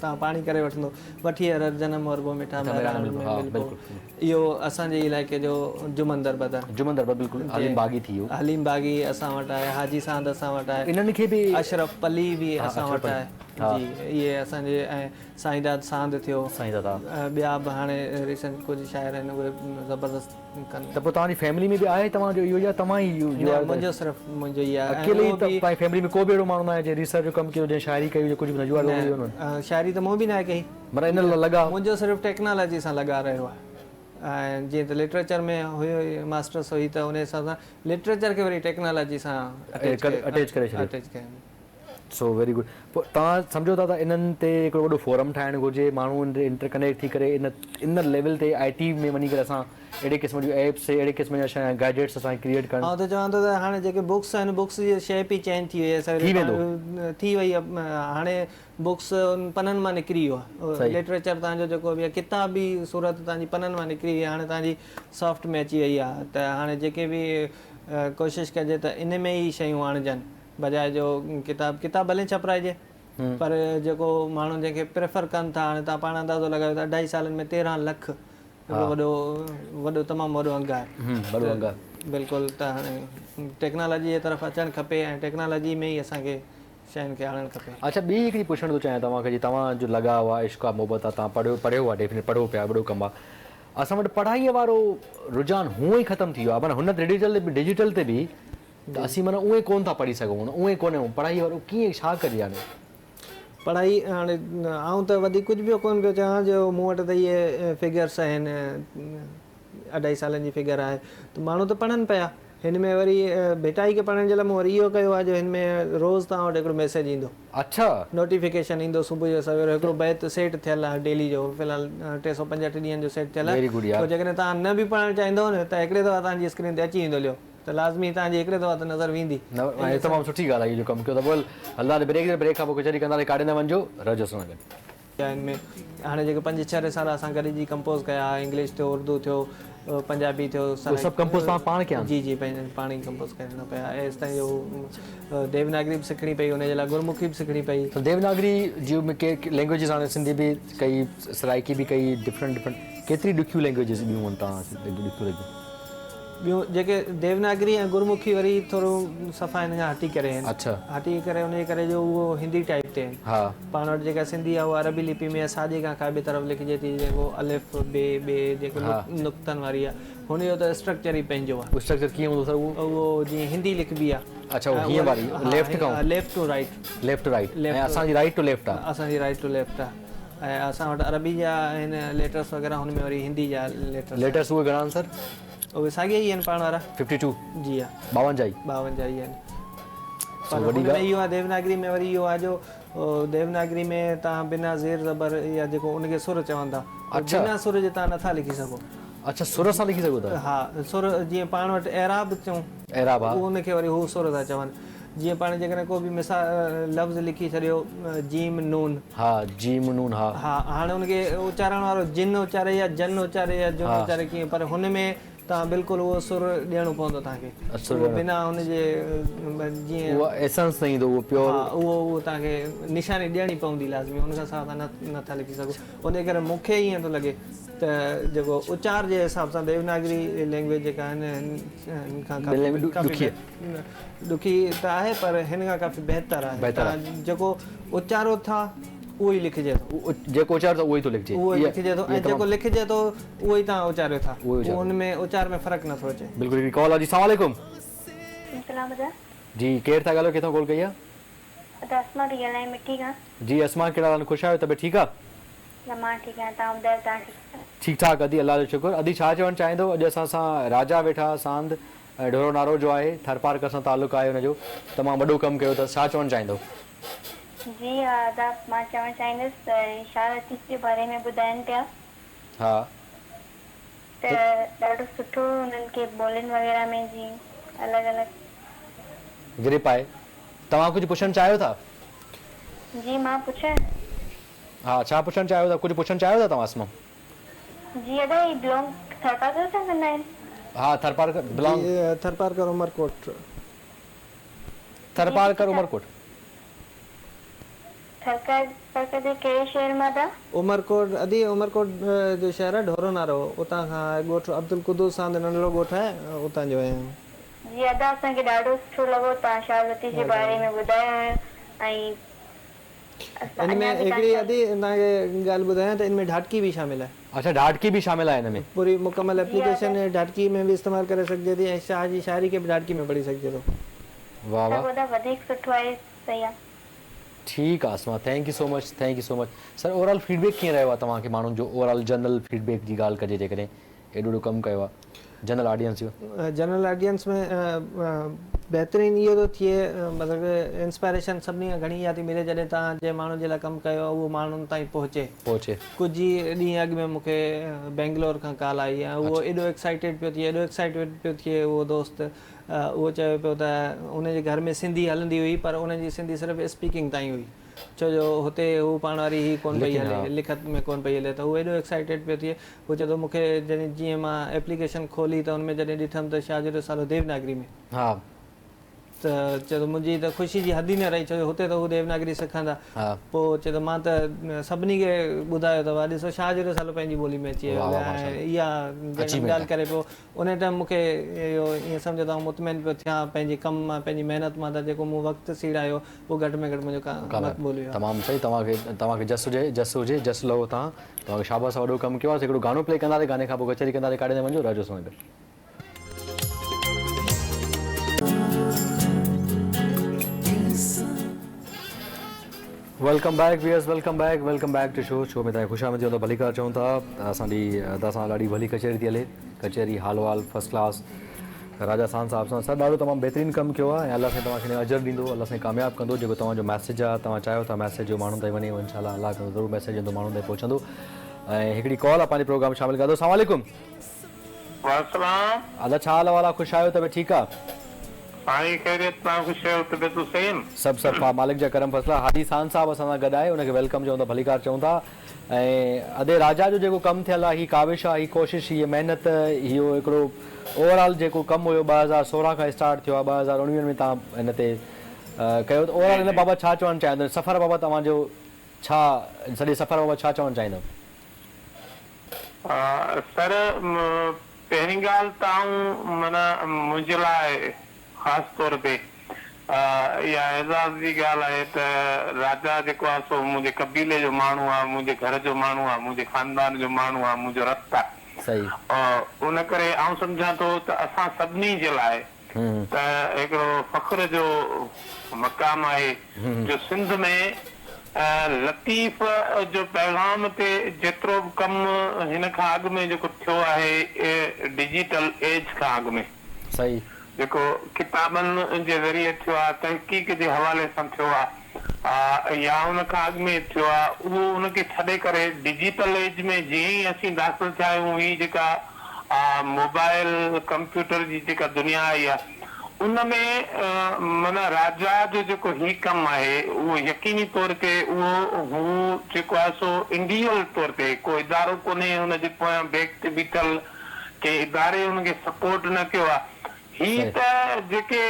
توهان پاڻ ئي ڪري وٺندو وٺي هر هر جنم وربو مٺا مهراڻ ۾ ملبو اهو اسان جي علائقي جو جمن دربدر. جمن دربدر بلڪل حليم باغي ٿي ويو. حليم باغي اسان وٽ آهي، حاجي ساند اسان وٽ آهي. انهن کي به اشرف پلي به اسان وٽ آهي. جي اهي اسان جي ۽ سائينداد ساند ٿيو. سائينداد ها. ٻيا به هاڻي ريسنٽ ڪجهه شاعر آهن اهي زبردست ڪن. ته پوء توهان جي فيملي ۾ به آهي توهان جو اهو يا توهان ئي اهو نه منهنجو صرف منهنجو ئي آهي. اڪيلي ئي توهان جي فيملي ۾ ڪو به اهڙو ماڻهو ناهي جنهن ريسرچ جو ڪم ڪيو جنهن شاعري ڪئي هجي ڪجهه به نه you are the only one. نه شاعري ته مون به ناهي ڪئي. معنيٰ ان لاء لڳاء. منهنجو صرف ٽيڪنالاجي سان لڳاء رهيو آهي ۽ جيئن ته لٽريچر ۾ هيو ئي ماسٽرس هئي ته ان حساب سان لٽريچر کي وري ٽيڪنالاجي سان اٽيچ ڪري ڇڏيو. اٽيچ ڪيم. سو ويري گڊ پوء توهان سمجهو ٿا ته انهن تي هڪڙو وڏو فورم ٺاهڻ گهرجي ماڻهو ان تي انٽر ڪنيڪٽ ٿي ڪري ان ان ليول تي آء ٽي ۾ وڃي ڪري اسان اهڙي قسم جون ايپس اهڙي قسم جا شيون گيجيٽس اسان کي ڪريئيٽ ڪرڻ. آئون ته چوان ٿو ته هاڻي جيڪي بڪس آهن بڪس جي شيپ ئي چينج ٿي وئي آهي ٿي ويندو. ٿي وئي آهي هاڻي بڪس پنن مان نڪري ويو آهي لٽريچر توهان جو جيڪو به آهي ڪتابي صورت توهان جي پنن مان نڪري وئي آهي هاڻي توهان جي سافٽ ۾ اچي وئي آهي ته هاڻي جيڪي به ڪوشش ڪجي ته ان ۾ ئي شيون آڻجن بجاء جو ڪتاب ڪتاب ڀلي ڇپرائجي پر جيڪو ماڻهو جنهن کي پريفر ڪن ٿا هاڻي توهان پاڻ اندازو لڳايو ته اڍائي سالن ۾ 13 لک هڪڙو وڏو وڏو تمام وڏو انگ آهي وڏو انگ آهي بلڪل ته هاڻي ٽيڪنالاجي جي طرف اچڻ کپي ۽ ٽيڪنالاجي ۾ ئي اسان کي شين کي آڻڻ کپي. اڇا ٻي هڪڙي پڇڻ ٿو چاهيان توهان کي جي توهان جو لڳاء آ عشق آ محبت آ توهان پڙهيو پڙهيو آ ڊيفينيٽ پڙهو پيا وڏو ڪم آ اسان وٽ پڙهائي وارو رجحان هونئن ئي ختم ٿي ويو آ معنيٰ هن ڊجيٽل ڊجيٽل تي به ته اسين معنيٰ اونئن ڪون ٿا پڙهي سگهون اونئن ڪونهي پڙهائي وارو ڪيئن ڇا ڪجي هاڻي. پڙهائي هاڻي آئون ته وڌيڪ ڪجهه به ڪون پيو چوان جو مون وٽ ته اهي فگرس آهن اڍائي سالن جي فگر آهي ته ماڻهو ته پڙهن پيا هن ۾ وري ڀٽائي کي پڙهڻ جي لاء مون وري اهو ڪيو آهي جو هن ۾ روز توهان وٽ هڪڙو ميسيج ايندو. اڇا. نوٽيفڪيشن ايندو صبح جو سوير هڪڙو بيت سيٽ ٿيل آهي ڊيلي جو في الحال 365 ڏينهن جو سيٽ ٿيل آهي ويري گڊ يار. پوء جيڪڏهن توهان نه به پڙهڻ چاهيندو نه ته هڪڙي دفعا توهان جي اسڪرين تي اچي ويندو ليو ته لازمي توهان جي هڪڙي دفعا ته نظر ويندي. نه هي تمام سٺي ڳالهه آهي اهو جو ڪم ڪيو ته بول هلنداسين بريڪ تي بريڪ کان پوء ڪچهري ڪنداسين ڪاڏي نه وڃجو رهجو اسان سان گڏ. يا ان ۾ هاڻي جيڪي پنج ڇهه رسالا اسان گڏجي ڪمپوز ڪيا انگلش ٿيو اردو ٿيو پنجابي ٿيو اهي سڀ ڪمپوز توهان پاڻ ڪيا آهن؟ جي جي پاڻ ئي ڪمپوز ڪرڻا پيا ايستائين جو ديوناگري به سکڻي پئي ان جي لاء گرمکي به سکڻي پئي. ديوناگري جي ڪي لينگويجز هاڻي سنڌي به ڪئي سرائيڪي به ڪئي ڊفرنٽ ڊفرنٽ ڪيتري ڏکيون لينگويجز ٻيون آهن توهان کي ڏکيون لڳيون؟ ٻيون جيڪي ديوناگري ۽ گرمکي وري ٿورو صفا هن کان هٽي ڪري آهن. اڇا. هٽي ڪري ان جي ڪري جو اهو هندي ٽائيپ تي آهن. ها. پاڻ وٽ جيڪا سنڌي آهي اها عربي لپي ۾ آهي ساڄي کان کاٻي طرف لکجي ٿي جيڪو الف ب ب جيڪو نقطن واري آهي هن جو ته اسٽرڪچر ئي پنهنجو آهي. اسٽرڪچر ڪيئن هوندو سر اهو؟ اهو جيئن هندي لکبي آهي. اڇا اهو هيئن واري ليفٽ کان. Left to right. Left to right ۽ اسان جي رائيٽ ٽو ليفٽ آهي. اسان جي رائيٽ ٽو ليفٽ آهي. ۽ اسان وٽ عربي جا آهن ليٽرس وغيره هن ۾ وري هندي جا ليٽرس. ليٽرس اهي گهڻا آهن سر؟ اهي ساڳيا ئي آهن پاڻ وارا. 52 جي ها. 52 ئي. 52 ئي آهن. پر هن ۾ اهو آهي ديوناگري ۾ وري اهو آهي جو ديوناگري ۾ توهان بنا زير زبر يا جيڪو ان کي سر چون ٿا بنا سر جي توهان نٿا لکي سگهو. اڇا سر سان لکي سگهو ٿا. ها سر جيئن پاڻ وٽ اعراب چئون اعراب ها. ان کي وري هو سر ٿا چون. جيئن پاڻ جيڪڏهن ڪو به مثال لفظ لکي ڇڏيو جيم نون. ها جيم نون ها. ها هاڻي ان کي اچارڻ وارو جن اچاري يا جن اچاري يا جن اچاري ڪيئن پر هن ۾ توهان بلڪل اهو سر ڏيڻو پوندو توهان کي اهو بنا هن جي جيئن اهو ايسنس نه ايندو اهو پيور ها اهو اهو توهان کي نشاني ڏيڻي پوندي لازمي ان کان سواء توهان نه ٿا لکي سگهو ان جي ڪري مون کي ائين ٿو لڳي ته جيڪو اچار جي حساب سان ديوناگري لينگويج جيڪا آهن هن کان ڪافي ڏکي ته آهي پر هن کان ڪافي بهتر آهي. توهان جيڪو اچارو ٿا اهو ئي لکجي ٿو. جيڪو اچاريو ٿا اهو ئي ٿو لکجي. اهو ئي لکجي ٿو ۽ جيڪو لکجي ٿو اهو ئي توهان اچاريو ٿا. اهو ان ۾ اچار ۾ فرق نه ٿو اچي. بلڪل هڪڙي ڪال آ جي السلام عليڪم. سلام ادا. جي ڪير ٿا ڳالهايو ڪٿان ڪال ڪئي آ. ادا اسما ٿي ڳالهايان مٺي کان. جي اسما ڪهڙا حال آهن خوش آهيو طبيعت ٺيڪ آ. نه مان ٺيڪ آهيان توهان ٻڌايو توهان ٺيڪ آهيو. ٺيڪ ٺاڪ ادي الله جو شڪر ادي ڇا چوڻ چاهيندو اڄ اسان سان راجا ويٺا ساند ۽ ڍورو نارو جو آهي ٿرپارڪر سان تعلق آهي ان جو تمام وڏو ڪم ڪيو اٿس ڇا چوڻ چاهيندو. جي ها ادا مان چوڻ چاهيندس ته شاهه لطيف جي باري ۾ ٻڌائن پيا. ها. ته ڏاڍو سٺو انهن کي ٻولين وغيره ۾ جي الڳ الڳ. گرپ آهي توهان ڪجهه پڇڻ چاهيو ٿا. جي مان پڇان. ها ڇا پڇڻ چاهيو ٿا ڪجهه پڇڻ چاهيو ٿا توهان اسما. جي ادا هي بلونگ ٿرپارڪر سان ڪندا آهن. ها ٿرپارڪر بلونگ. جي ٿرپارڪر عمرڪوٽ. ٿرپارڪر عمرڪوٽ. ٿرپارڪر جي ڪهڙي شهر مان ادا. عمرڪوٽ ادي عمرڪوٽ جو شهر آهي ڍورو نارو اتان کان آهي ڳوٺ عبدالقدوس ساند ننڍڙو ڳوٺ آهي اتان جو آهيان. جي ادا اسان کي ڏاڍو سٺو لڳو توهان شاهه لطيف جي باري ۾ ٻڌايو ۽ ان ۾ هڪڙي ادي توهان کي ڳالهه ٻڌايان ته ان ۾ ڍاٽڪي به شامل آهي. اڇا ڍاٽڪي به شامل آهي ان ۾. پوري مڪمل ايپليڪيشن ڍاٽڪي ۾ به استعمال ڪري سگهجي ٿي ۽ شاهه جي شاعري کي به ڍاٽڪي ۾ پڙهي سگهجي ٿو. واه واه. سڀ ادا وڌيڪ سٺو آهي صحيح آ. ٺيڪ آ Asma thank you so much thank you so much sir overall feedback ڪيئن رهيو آ توهان کي ماڻهن جو over all general feed back جي ڳالهه ڪجي جيڪڏهن ايڏو وڏو ڪم ڪيو آ جنرل آڊينس جو. جنرل آڊينس ۾ بهترين اهو ٿو ٿئي مطلب انسپائريشن سڀني کان گهڻي اها ٿي ملي جڏهن توهان جنهن ماڻهو جي لاء ڪم ڪيو آهي اهو ماڻهن تائين پهچي. پهچي. ڪجهه ئي ڏينهن اڳ ۾ مون کي بينگلور کان ڪال آئي ۽ اهو ايڏو ايڪسائيٽيڊ پيو ٿئي ايڏو ايڪسائيٽيڊ پيو ٿئي اهو دوست اهو چوي پيو ته ان جي گهر ۾ سنڌي هلندي هئي پر ان جي سنڌي صرف اسپيڪنگ تائين هئي ڇو جو هتي هو پاڻ واري هي ڪونه پئي هلي لکت ۾ ڪونه پئي هلي ته هو ايڏو ايڪسائيٽيڊ پيو ٿئي هو چئي ٿو مون کي جڏهن جيئن مان ايپليڪيشن کولي ته ان ۾ جڏهن ڏٺم ته شاهه جو رسالو ديوناگري ۾. ها. ته چئي ٿو منهنجي ته خوشي جي حد ئي نه رهي ڇو جو هتي ته هو ديوناگري سکندا. ها. پوء چئي ٿو مان ته سڀني کي ٻڌايو ته واهه ڏسو شاهه جو رسالو پنهنجي ٻولي ۾ اچي ويو واهه واهه ماشاء ۽ اها الله. جنهن ٽائيم اچيومينٽ ڳالهه آهي. ڪري پيو ان ٽائيم مون کي اهو ائين سمجهو ته آئون مطمئن پيو ٿيان پنهنجي ڪم مان پنهنجي محنت مان ته جيڪو مون وقت سيڙايو اهو گهٽ ۾ گهٽ منهنجو مقبول ويو. تمام صحيح توهان کي توهان کي جس هجي جس هجي جس لهو توهان توهان کي شاباس آ وڏو ڪم ڪيو آ هڪڙو گانو پلي ڪنداسين گاني کان پوء ڪچهري ڪنداسين ڪاڏي نه وڃجو رهجو سان گڏ. Welcome back viewers welcome back welcome back to show show ۾ توهان کي خوش آمديد چون ٿا ڀليڪار چون ٿا اسان جي ادا سان ڏاڍي ڀلي ڪچهري ٿي هلي ڪچهري حال وال فرسٽ ڪلاس راجا ساند صاحب سان سر ڏاڍو تمام بهترين ڪم ڪيو آهي ۽ الله سائين توهان کي اجر ڏيندو الله سائين ڪامياب ڪندو جيڪو توهان جو ميسيج آهي توهان چاهيو ٿا ميسيج جو ماڻهن تائين وڃي انشاء الله الله ڪندو ضرور ميسيج ويندو ماڻهن تائين پهچندو ۽ هڪڙي ڪال آهي پنهنجي پروگرام شامل ڪيان ٿو السلام عليڪم. وعليڪم. ادا ڇا حال احوال آ خوش آهيو طبيعت ٺيڪ آ. سائين خيريت توهان خوش آهيو طبيعتون صحيح آهن. سڀ سڀ مالڪ جا ڪرم فضل آ حاجي ساند صاحب اسان سان گڏ آهي ان کي welcome چئون ٿا ڀليڪار چئون ٿا. ۽ ادي راجا جو جيڪو ڪم ٿيل آ هي ڪاوش آ هي ڪوشش هيء محنت اهو هڪڙو اوور آل جيڪو ڪم هيو 2016 کان اسٽارٽ ٿيو آ 2019 ۾ توهان هن تي ڪيو ته اوور آل هن بابت ڇا چوڻ چاهيندو سفر بابت اوهان جو ڇا سڄي سفر بابت ڇا چوڻ چاهيندو. سر پهرين ڳالهه ته آئون معنيٰ منهنجي لاء خاص طور تي اها اعزاز جي ڳالهه آهي ته راجا جيڪو آهي سو منهنجي قبيلي جو ماڻهو آهي، منهنجي گهر جو ماڻهو آهي، منهنجي خاندان جو ماڻهو آهي، منهنجو رت آهي. ان ڪري آئون سمجهان ٿو ته اسان سڀني جي لاء ته هڪڙو فخر جو مقام آهي جو سنڌ ۾ لطيف جو پيغام تي جيترو به ڪم هن کان اڳ ۾ جيڪو ٿيو آهي ڊجيٽل ايج کان اڳ ۾. صحيح. جيڪو ڪتابن جي ذريعي ٿيو آهي، تحقيق جي حوالي سان ٿيو آهي يا ان کان اڳ ۾ ٿيو آهي، اهو ان کي ڇڏي ڪري ڊجيٽل ايج ۾ جيئن ئي اسين داخل ٿيا آهيون، هي جيڪا موبائل ڪمپيوٽر جي جيڪا دنيا آئي آهي، ان ۾ معنيٰ راجا جو جيڪو هي ڪم آهي، اهو يقيني طور تي اهو هو جيڪو آهي سو انڊيويجوئل طور تي ڪو ادارو ڪونهي ان جي پويان بيڪ تي بيٺل ڪنهن اداري ان کي سپورٽ نه ڪيو آ. هي ته جيڪي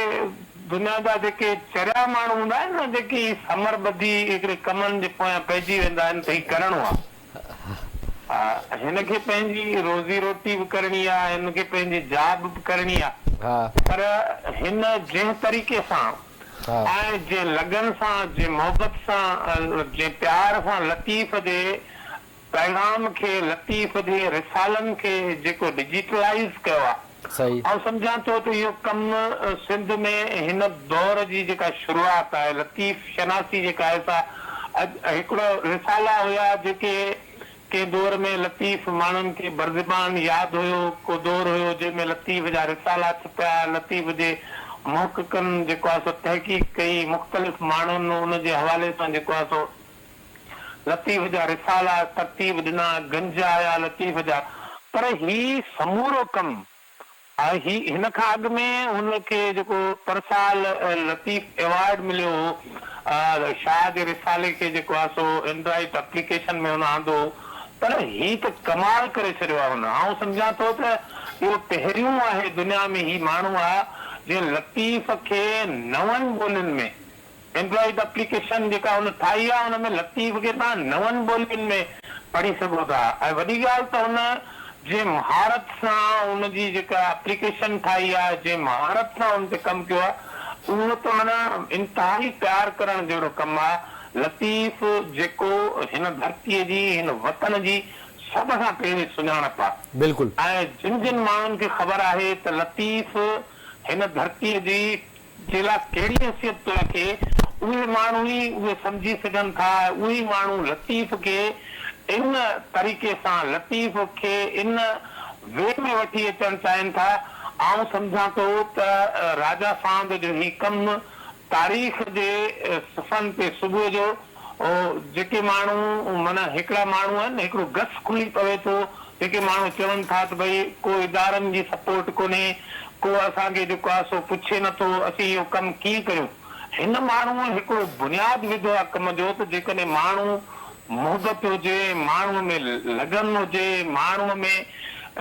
دنيا جا جيڪي چريا ماڻهو هوندا آهن نه جيڪي سمر ٻڌي هڪڙي ڪمن جي پويان پئجي ويندا آهن ته هي ڪرڻو آ. هن کي پنهنجي روزي روٽي به ڪرڻي آ، هن کي پنهنجي جاب به ڪرڻي آ پر هن جنهن طريقي سان ۽ جنهن لگن سان، جنهن محبت سان، جنهن پيار سان لطيف جي پيغام کي لطيف جي رسالن کي جيڪو ڊجيٽلائيز ڪيو آ آئون سمجهان ٿو ته اهو ڪم سنڌ ۾ هن دور جي جيڪا شروعات آهي لطيف شناسي جيڪا آهي سا اڄ هڪڙو رسالا هيا جيڪي ڪنهن دور ۾ لطيف ماڻهن کي برزبان ياد هيو ڪو دور هيو جنهن ۾ لطيف جا رسالا ڇپيا لطيف جي محققن جيڪو آهي سو تحقيق ڪئي مختلف ماڻهن ان جي حوالي سان جيڪو آهي سو لطيف جا رسالا ترتيب ڏنا، گنج آيا لطيف جا، پر هي سمورو ڪم ۽ هي هن کان اڳ ۾ هن کي جيڪو پرسال لطيف ايوارڊ مليو هو شاهه جي رسالي کي جيڪو آهي سو اينڊرائيڊ اپليڪيشن ۾ هن آندو هو پر هي ته ڪمال ڪري ڇڏيو آهي هن آئون سمجهان ٿو ته اهو پهريون آهي دنيا ۾ هي ماڻهو آهي جنهن لطيف کي نون ٻولين ۾ اينڊرائيڊ اپليڪيشن جيڪا هن ٺاهي آهي ان ۾ لطيف کي توهان نون ٻولين ۾ پڙهي سگهو ٿا ۽ وڏي ڳالهه ته هن جنهن مهارت سان ان جي جيڪا اپليڪيشن ٺاهي آهي جنهن مهارت سان ان تي ڪم ڪيو آهي اهو ته معنيٰ انتهائي پيار ڪرڻ جهڙو ڪم آهي. لطيف جيڪو هن ڌرتيء جي هن وطن جي سڀ کان پهرين سڃاڻپ آهي. بلڪل. ۽ جن جن ماڻهن کي خبر آهي ته لطيف هن ڌرتيء جي جي لاء ڪهڙي حيثيت ٿو رکي، اهي ماڻهو ئي اهي سمجهي سگهن ٿا ۽ اهي ئي ماڻهو لطيف کي ان طريقي سان، لطيف کي ان وي ۾ وٺي اچڻ چاهين ٿا. آئون سمجهان ٿو ته راجا ساند جو هي ڪم تاريخ جي صفحن تي صبح جو جيڪي ماڻهو معنيٰ هڪڙا ماڻهو آهن هڪڙو گس کلي پوي ٿو جيڪي ماڻهو چون ٿا ته ڀئي ڪو ادارن جي سپورٽ ڪونهي ڪو اسان کي جيڪو آهي سو پڇي نه ٿو اسين اهو ڪم ڪيئن ڪريون هن ماڻهوء هڪڙو بنياد وڌو آهي ڪم جو ته جيڪڏهن ماڻهو محبت هجي ماڻهوء ۾ لگن هجي ماڻهوء ۾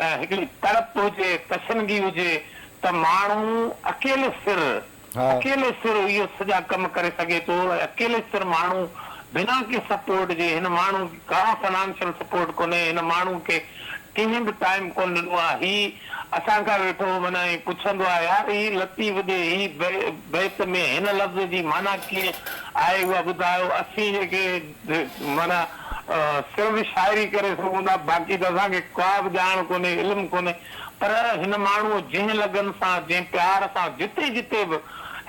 هڪڙي تڙپ هجي تشنگي هجي ته ماڻهو اڪيلي سر اڪيلي سر اهو سڄا ڪم ڪري سگهي ٿو ۽ اڪيلي سر ماڻهو بنا ڪنهن سپورٽ جي هن ماڻهو کي ڪا فنانشل سپورٽ ڪونهي هن ماڻهو کي ڪنهن به ٽائيم ڪونه ڏنو آهي هي اسان کان ويٺو معنيٰ ائين پڇندو آهي يار هي لطيف جي هي بيت ۾ هن لفظ جي معنيٰ ڪيئن آهي اها ٻڌايو اسين جيڪي معنيٰ صرف شاعري ڪري سگهون ٿا باقي ته اسان کي ڪا به ڄاڻ ڪونهي علم ڪونهي پر هن ماڻهوء جنهن لگن سان، جنهن پيار سان، جتي جتي به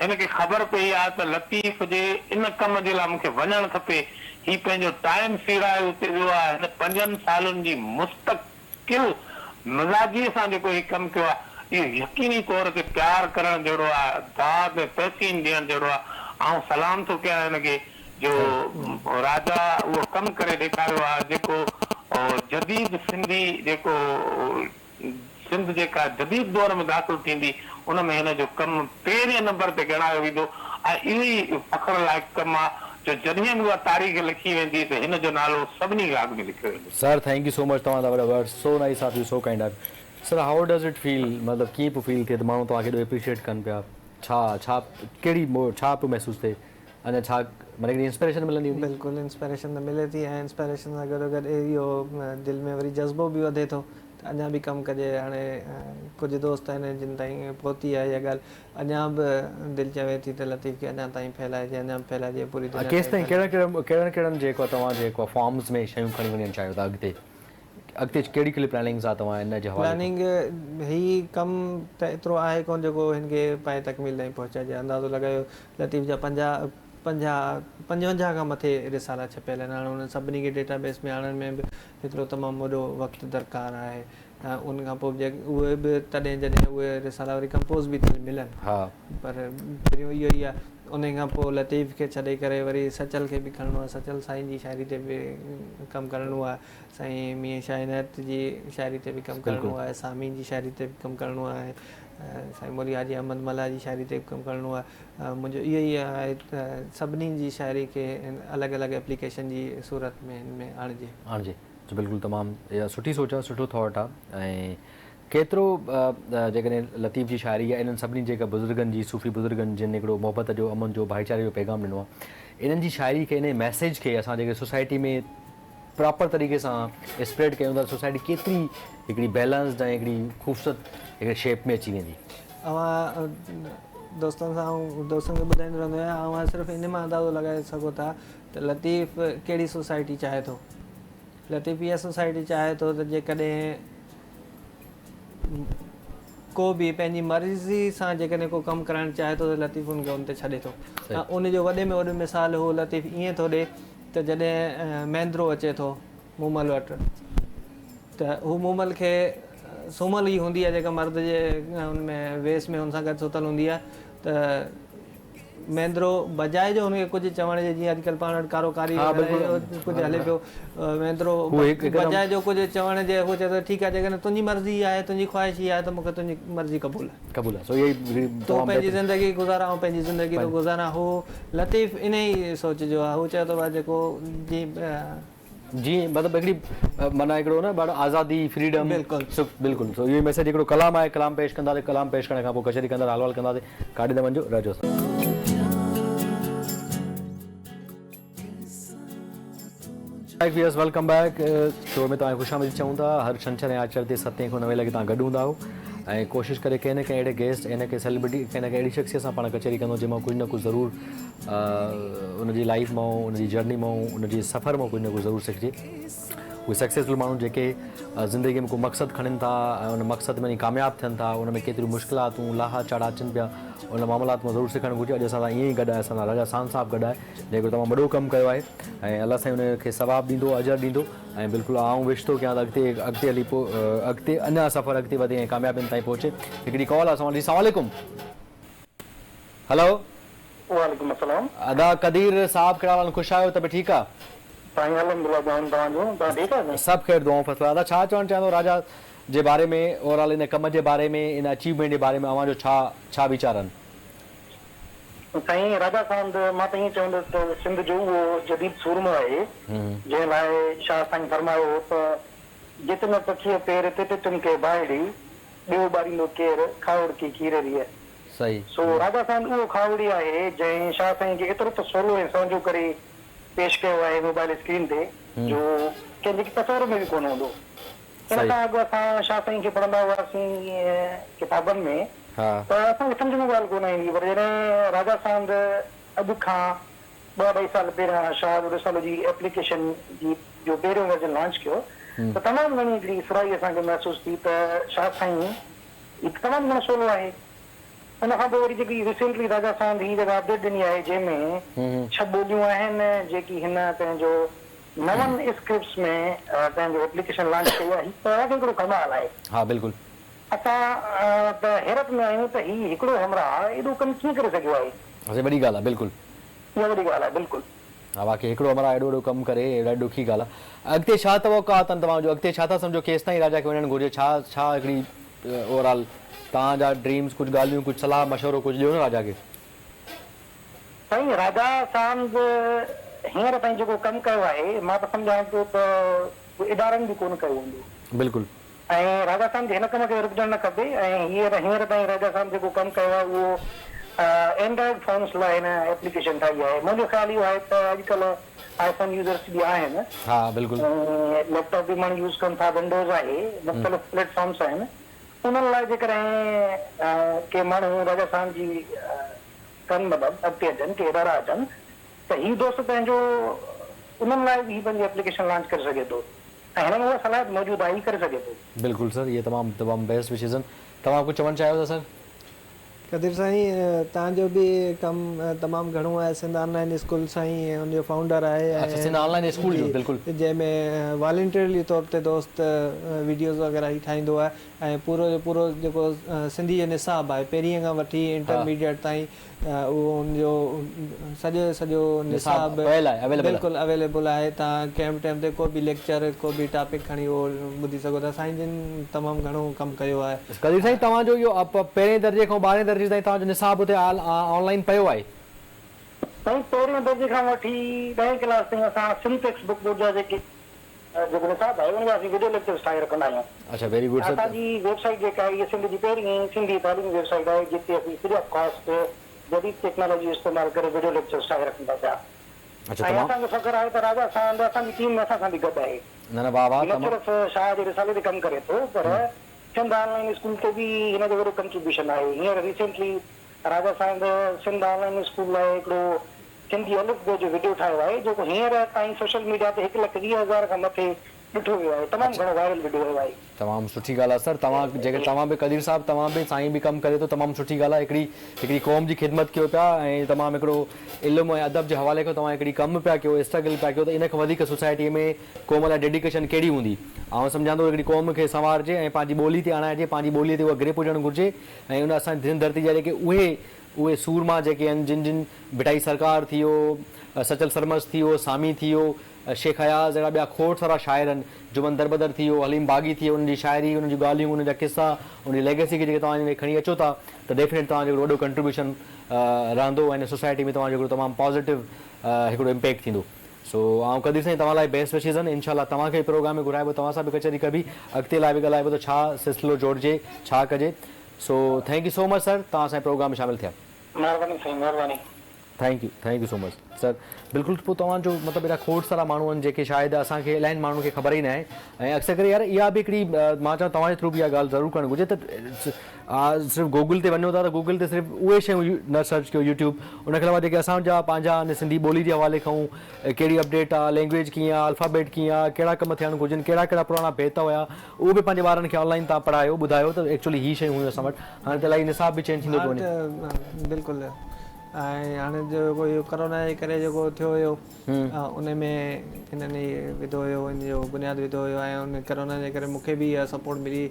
هن کي خبر پيئي آهي ته لطيف جي ان ڪم جي لاء مون کي وڃڻ کپي، هي پنهنجو ٽائيم سيڙائي اتي ويو آهي. هن پنجن سالن جي مستقل مزاجيء سان جيڪو هي ڪم ڪيو آهي، اهو يقيني طور تي پيار ڪرڻ جهڙو آهي، داد ۽ تحسين ڏيڻ جهڙو آهي. آئون سلام ٿو ڪيان هن کي. جو راجا اهو ڪم ڪري ڏيکاريو آهي جيڪو جديد سنڌي جيڪو سنڌ جيڪا جديد دور ۾ داخل ٿيندي ان ۾ هن جو ڪم پهرين نمبر تي ڳڻايو ويندو ۽ اهو ئي فخر لائق ڪم آهي جو جڏهن به اها تاريخ لکي ويندي ته هن جو نالو سڀني کان اڳ ۾ لکيو ويندو. Sir thank you so much توهان جا وڏا words so nice of you so kind of you sir how does it feel مطلب ڪيئن پيو فيل ٿئي ته ماڻهو توهان کي ايڏو اپريشيئيٽ ڪن پيا ڇا ڇا ڪهڙي ڇا پيو محسوس ٿئي اڃا ڇا معنيٰ هڪڙي انسپريشن ملندي هوندي. بلڪل انسپريشن ته ملي ٿي ۽ انسپريشن سان گڏو گڏ اهو دل ۾ وري جذبو به وڌي ٿو ته اڃا به ڪم ڪجي هاڻي ڪجهه دوست آهن جن تائين پهتي آهي اها ڳالهه اڃا به دل چوي ٿي ته لطيف کي اڃا تائين ڦهلائجي اڃا به ڦهلائجي پوري دنيا تائين ڪيستائين ڪهڙن ڪهڙن ڪهڙن ڪهڙن جيڪو توهان جيڪو فارمز ۾ شيون کڻي وڃڻ چاهيو ٿا اڳتي اڳتي ڪهڙي ڪهڙي پلاننگز آ توهان ان جي حوالي کان. پلاننگ هي ڪم ته ايترو آهي ڪونه جيڪو هن کي پائي تڪميل تائين پهچائجي اندازو لڳايو لطيف جا پنجاهه، پنجاهه، پنجونجاهه کان مٿي رسالا ڇپيل آهن. هاڻي انهن سڀني کي ڊيٽا بيس ۾ آڻڻ ۾ به هيترو تمام وڏو وقت درڪار آهي ۽ ان کان پوء به اهي به تڏهن جڏهن اهي رسالا وري ڪمپوز به ٿيل ملن. پر پهريون اهو ئي آهي. انهي کان پوء لطيف کي ڇڏي ڪري وري سچل کي به کڻڻو آهي. سچل سائين جي شاعري تي به ڪم ڪرڻو آهي. سائين ميين شاهه عنايت جي شاعري تي به ڪم ڪرڻو آهي. سامي جي شاعري تي به ڪم ڪرڻو آهي. سائين مولوي حاجي احمد ملاح جي شاعري تي به ڪم ڪرڻو آهي. منهنجو اهو ئي آهي ته سڀني جي شاعري کي الڳ الڳ ايپليڪيشن جي صورت ۾ هن ۾ آڻجي. آڻجي جي بلڪل تمام اها سٺي سوچ آهي سٺو ٿاٽ آهي ۽ ڪيترو جيڪڏهن لطيف جي شاعري يا انهن سڀني جيڪا بزرگن جي صوفي بزرگن جن هڪڙو محبت جو امن جو ڀائيچاري جو پيغام ڏنو آهي انهن جي شاعري کي انهي ميسيج کي اسان جيڪڏهن سوسائٽي ۾ پراپر طريقي سان اسپريڊ ڪيون ٿا سوسائٽي ڪيتري هڪڙي بيلنسڊ ۽ هڪڙي خوبصورت هڪڙي شيپ ۾ اچي ويندي. اوهان دوستن سان آئون دوستن کي ٻڌائيندو رهندو آهيان اوهان صرف ان مان اندازو لڳائي سگهو ٿا ته لطيف ڪهڙي سوسائٽي چاهي ٿو. لطيف اها سوسائٽي چاهي ٿو ته جيڪڏهن ڪو به پنهنجي مرضي سان جيڪڏهن ڪو ڪم ڪرائڻ چاهي ٿو ته لطيف ان کي ان تي ڇڏي ٿو ۽ ان جو وڏي ۾ وڏو مثال هو لطيف ائين ٿو ڏي ته جڏهن مهندرو اچي ٿو مومل وٽ ته هو مومل کي سومل ئي هوندي آهي جيڪا مرد جي ان ۾ ويس ۾ هن سان گڏ ستل هوندي آهي ته مهندرو بجاء جو هن کي ڪجهه چوڻ جي جيئن اڄڪلهه پاڻ وٽ ڪارو ڪاري ڪجهه هلي پيو مهندرو بجاء جو ڪجهه چوڻ جي هو چئي ٿو ٺيڪ آهي جيڪڏهن تنهنجي مرضي اها آهي تنهنجي خواهش اها آهي ته مون کي تنهنجي مرضي قبول آهي. قبول آهي سو اهي ئي تون پنهنجي زندگي گذار آئون پنهنجي زندگي ٿو گذاران هو لطيف انهي سوچ جو آهي هو چئي ٿو بس جيڪو جي جي مطلب هڪڙي معنيٰ هڪڙو نه ڏاڍو آزادي فريڊم بلڪل سو بلڪل سو اهو ئي ميسيج هڪڙو ڪلام آهي ڪلام پيش ڪنداسين ڪلام پيش ڪرڻ کان پوء ڪچهري ڪنداسين حال احوال ڪنداسين ڪاڏي نه وڃجو رهجو اسان back viewers welcome back show ۾ توهان کي خوش آمديد چئون ٿا هر ڇنڇر ۽ آچر تي ستين کان نوين لڳي توهان گڏ هوندا آهيو ۽ ڪوشش ڪري ڪنهن نه ڪنهن اهڙي گيسٽ ۽ نه ڪنهن سيلبرٽي ڪنهن نه ڪنهن اهڙي شخصيت سان پاڻ ڪچهري ڪندو جنهن مان ڪجهه نه ڪجهه ضرور ان جي لائيف مان ان جي جرني مان ان جي سفر مان ڪجهه نه ڪجهه ضرور سکجي. اهي سڪسيسفل ماڻهو جيڪي زندگي ۾ ڪو مقصد کڻين ٿا ۽ ان مقصد ۾ وڃي ڪامياب ٿين ٿا ان ۾ ڪيتريون مشڪلاتون لاها چاڙها اچن پيا ان معاملات مان ضرور سکڻ گهرجي. اڄ اسان سان ائين ئي گڏ آهي اسان سان راجا ساند صاحب گڏ آهي جنهن هڪڙو تمام وڏو ڪم ڪيو آهي ۽ الله سائين ان کي ثواب ڏيندو اجر ڏيندو ۽ بلڪل آئون وش ٿو ڪيان ته اڳتي اڳتي هلي پوء اڳتي اڃا سفر اڳتي وڌي ۽ ڪاميابين تائين پهچي. هڪڙي ڪال آهي اسان وٽ جي السلام عليڪم. هلو. وعليڪم السلام. ادا قدير صاحب ڪهڙا حال آهن خوش آهيو طبيعت ٺيڪ آ. سائين الحمدلله دعائون توهان جون توهان ٺيڪ آهيو سائين. سڀ خير دعائون فصل ادا ڇا چوڻ چاهيندو راجا جي باري ۾ اوور آل ان ڪم جي باري ۾ ان اچيومينٽ جي باري ۾ اوهان جو ڇا ڇا ويچار آهن. سائين راجا ساند مان ته ائين چوندس ته سنڌ جو اهو جديد سورمو آهي جنهن لاء شاهه سائين فرمايو هو ته جت نه پکيء پير تت تن کي باهڙي ٻيو ٻاريندو ڪير کاهوڙڪي کير ريء. صحيح. سو راجا ساند اهو کاهوڙي آهي جنهن شاهه سائين کي ايترو ته سولو ۽ سهنجو ڪري پيش ڪيو آهي موبائل اسڪرين تي جو ڪنهن جي تصور ۾ به ڪونه هوندو. ان کان اڳ اسان شاهه سائين کي پڙهندا هئاسين ڪتابن ۾ ته اسان کي سمجهه ۾ ڳالهه ڪونه ايندي پر جڏهن راجا ساند اڄ کان ٻه اڍائي سال پهريان شاهه جو رسالو جي ايپليڪيشن جي جو پهريون ورجن لانچ ڪيو ته تمام گهڻي هڪڙي سرهائي اسان کي محسوس ٿي ته شاهه سائين هي ته تمام گهڻو سولو آهي. ان کان پوء وري جيڪي ريسينٽلي راجا ساند هي جيڪا اپڊيٽ ڏني آهي جنهن ۾ ڇهه ٻوليون آهن جيڪي هن پنهنجو نون اسڪرپٽس ۾ پنهنجو ايپليڪيشن لانچ ڪئي آهي هي ته هڪڙو ڪمال آهي. ها بلڪل. اسان ته حيرت ۾ آهيون ته هي هڪڙو همراهه ايڏو ڪم ڪيئن ڪري سگهيو آهي. ها وڏي ڳالهه آهي بلڪل. اها وڏي ڳالهه آهي بلڪل. ها واقعي هڪڙو همراهه ايڏو وڏو ڪم ڪري اهو ڏاڍي ڏکي ڳالهه آهي. اڳتي ڇا توقعات آهن توهان جو اڳتي ڇا ٿا سمجهو ڪيستائين راجا کي وڃڻ گهرجي ڇا ڇا هڪڙي اوور آل توهان جا ڊريمز ڪجهه ڳالهيون ڪجهه صلاح مشورو ڪجهه ڏيو نه راجا کي. سائين راجا ساند هينئر تائين جيڪو ڪم ڪيو آهي مان ته سمجهان ٿو ته ادارن به ڪونه ڪيو هوندو. بلڪل. ۽ راجا صاحب جي هن ڪم کي رڪجڻ نه کپي ۽ هينئر هينئر تائين راجا صاحب جيڪو ڪم ڪيو آهي اهو اينڊرائيڊ فونس لاء هن ايپليڪيشن ٺاهي آهي منهنجو خيال اهو آهي ته اڄڪلهه آئي فون يوزرس به آهن ها بلڪل. ۽ ليپ ٽاپ به ماڻهو يوز ڪن ٿا ونڊوز آهي مختلف پليٽ فارمس آهن انهن لاء جيڪڏهن ڪي ماڻهو راجا صاحب جي ڪن مدد اڳتي اچن ڪي ادارا اچن ته هي دوست پنهنجو انهن لاء به هي پنهنجي ايپليڪيشن لانچ ڪري سگهي ٿو. ۽ هن ۾ اها صلاحيت موجود آهي هي ڪري سگهي ٿو. بلڪل سر اهي تمام تمام بيسٽ وشز آهن توهان ڪجهه چوڻ چاهيو ٿا سر. قدير سائين توهان جو به ڪم تمام گهڻو آهي سنڌ آن لائين اسڪول سائين ان جو فائونڊر آهي اڇا سنڌ آن لائين اسڪول جو بلڪل. جنهن ۾ والنٽيرلي طور تي دوست ويڊيوز وغيره هي ٺاهيندو آهي ۽ پورو جو پورو جيڪو سنڌي جو نصاب آهي پهرين کان وٺي انٽرميڊيٽ تائين اهو ان جو سڄو جو سڄو نصاب پيل آهي اويليبل آهي. بلڪل اويليبل آهي توهان ڪنهن به ٽائيم تي ڪو به ليڪچر ڪو به ٽاپڪ کڻي اهو ٻڌي سگهو ٿا سائين جن تمام گهڻو ڪم ڪيو آهي. قدير سائين توهان جو اهو پهرين درجي کان ٻارهين درجي تائين توهان جو نصاب اتي آن لائين پيو آهي. سائين پهرين درجي کان وٺي ڏهين ڪلاس تائين اسان سنڌ ٽيڪسٽ بڪ بورڊ جا جيڪي جيڪو نصاب آهي ان جا اسين وڊيو ليڪچرز ٺاهي رکندا آهيون. اڇا ويري گڊ سر. اسان جي ويب سائيٽ جيڪا آهي اها سنڌ جي پهرين سنڌي تعليمي ويب سائيٽ آهي جتي اسين فري آف ڪاسٽ جديد ٽيڪنالاجي جو استعمال ڪري وڊيو ليڪچرز ٺاهي رکون ٿا پيا. اڇا ۽ تمام. اسان کي فخر آهي ته راجا ساند اسان جي ٽيم ۾ اسان سان به گڏ آهي. نه نه واه واه نه تمام. صرف شاهه جي رسالي تي ڪم ڪري ٿو پر سنڌ آن لائين اسڪول تي به هن جو وڏو ڪنٽريبيوشن آهي. هينئر ريسينٽلي راجا ساند سنڌ آن لائين اسڪول لاء هڪڙو سنڌي الف بي جو وڊيو ٺاهيو آهي جيڪو هينئر تائين سوشل ميڊيا تي 1,20,000 کان مٿي ڏٺو ويو آهي تمام گهڻو وائرل وڊيو آيو آهي. تمام سٺي ڳالهه آهي سر توهان جيڪڏهن توهان به قدير صاحب توهان به سائين به ڪم ڪري ٿو تمام سٺي ڳالهه آهي هڪڙي هڪڙي قوم جي خدمت ڪيو پيا ۽ تمام هڪڙو علم ۽ ادب جي حوالي کان توهان هڪڙي ڪم پيا ڪيو اسٽرگل پيا ڪيو ته ان کان وڌيڪ سوسائٽي ۾ قوم لاء ڊيڊيڪيشن ڪهڙي هوندي آئون سمجهان ٿو هڪڙي قوم کي سنوارجي ۽ پنهنجي ٻولي تي آڻائجي پنهنجي ٻولي تي اها گرپ هجڻ گهرجي ۽ ان اسان جي سنڌ ڌرتي جا جيڪي اهي اهي سورما جيڪي آهن جن جن ڀٽائي سرڪار ٿي ويو، سچل سرمست ٿي ويو، سامي ٿي ويو، شيخ اياز اهڙا ٻيا کوڙ سارا شاعر آهن، جمن دربدر ٿي ويو، حليم باغي ٿي ويو انهن جي شاعري، انهن جون ڳالهيون، انهن جا قصا، انهن جي ليگيسي کي جيڪي توهان ان ۾ کڻي اچو ٿا ته ڊيفينيٽ توهان جو هڪڙو وڏو ڪنٽريبيوشن رهندو ۽ هن سوسائٽي ۾ توهان جو هڪڙو تمام پازيٽو هڪڙو امپيڪٽ ٿيندو. سو آئون قدير سائين توهان لاء بيسٽ وشز آهن انشاء الله توهان کي به پروگرام ۾ گهرائبو توهان سان به ڪچهري ڪبي اڳتي لاء به ڳالهائبو ته ڇا سلسلو جوڙجي ڇا ڪجي so thank you so much sir توهان اسان جي پروگرام ۾ شامل ٿيا. مهرباني سائين مهرباني. Thank you thank you so much sir بلڪل پوء توهان جو مطلب اهڙا کوڙ سارا ماڻهو آهن جيڪي شايد اسان کي الاهين ماڻهن کي خبر ئي ناهي ۽ اڪثر ڪري يار اها به هڪڙي مان چوان توهان جي ٿرو به اها ڳالهه ضرور ڪرڻ گهرجي ته صرف گوگل تي وڃو ٿا ته گوگل تي صرف اهي شيون نه سرچ ڪيو يوٽيوب ان کان علاوه جيڪي اسان جا پنهنجا آهن سنڌي ٻولي جي حوالي کان ڪهڙي اپڊيٽ آهي لينگويج ڪيئن آهي الفابيٽ ڪيئن آهي ڪهڙا ڪم ٿيڻ گهرجن ڪهڙا ڪهڙا پراڻا بيت هيا اهو به پنهنجي ٻارن کي آن لائين تان پڙهايو ٻڌايو ته ايڪچولي هي شيون هيون اسان وٽ هاڻي ته الائي نصاب به چينج ٿيندو پيو وڃي. بلڪل ۽ هاڻي جيڪو اهو ڪرونا جي ڪري جيڪو ٿيو هيو ان ۾ هنن ئي وڌو هيو ان جو بنياد وڌو هيو ۽ ان ڪرونا جي ڪري مونکي به اها سپورٽ ملي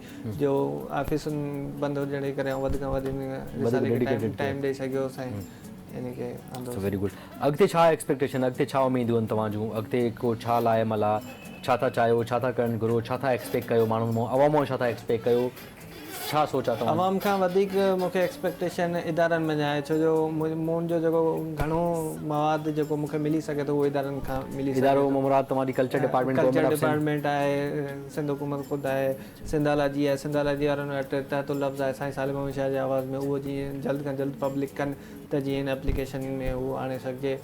جو آفيسن بند هجڻ جي ڪري آئون وڌ کان وڌ ان رسالي کي ٽائيم ڏئي سگهيو هوس ۽ ان کي آندو. ويري گڊ اڳتي ڇا ايڪسپيڪٽيشن اڳتي ڇا اميدون آهن توهان جون اڳتي ڪو ڇا لاء عمل آ ڇا ٿا چاهيو ڇا ٿا ڪرڻ گهرو ڇا ٿا ايڪسپيڪٽ ڪيو ماڻهن مان عوام مان ڇا ٿا ايڪسپيڪٽ ڪيو ڇا سوچ آ توهان جي. عوام کان وڌيڪ مون کي ايڪسپيڪٽيشن ادارن منجهان آهي ڇو جو منهنجو جيڪو گهڻو مواد جيڪو مون کي ملي سگهي ٿو اهو ادارن کان ملي سگهي ادارو ٿو. مراد توهان جي culture department culture government of Sindh. Department آهي سنڌ حڪومت خود آهي سنڌالاجي آهي سنڌالاجي وارن وٽ تحت اللفظ آهي سائين صالح محمد شاهه جي آواز ۾ اهو جيئن جلد کان جلد پبلڪ ڪن ته جيئن هن ايپليڪيشن ۾ اهو آڻي سگهجي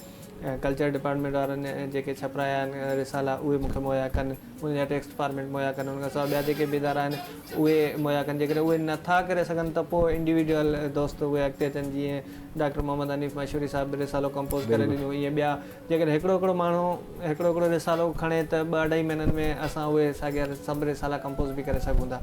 ۽ ڪلچر ڊپارٽمينٽ وارن جيڪي ڇپرايا آهن رسالا اهي مون کي مهيا ڪن انهن جا ٽيڪسٽ فارميٽ مهيا ڪن ان کان سواء ٻيا جيڪي به ادارا آهن اهي مهيا ڪن جيڪڏهن اهي نه ٿا ڪري سگهن ته پوء انڊيويجوئل دوست اهي اڳتي اچن جيئن ڊاڪٽر محمد حنيف مشوري صاحب به رسالو ڪمپوز ڪري ڏنو ايئن ٻيا جيڪڏهن هڪڙو هڪڙو ماڻهو هڪڙو هڪڙو رسالو کڻي ته ٻه اڍائي مهينن ۾ اسان اهي ساڳيا سڀ رسالا ڪمپوز به ڪري سگهون ٿا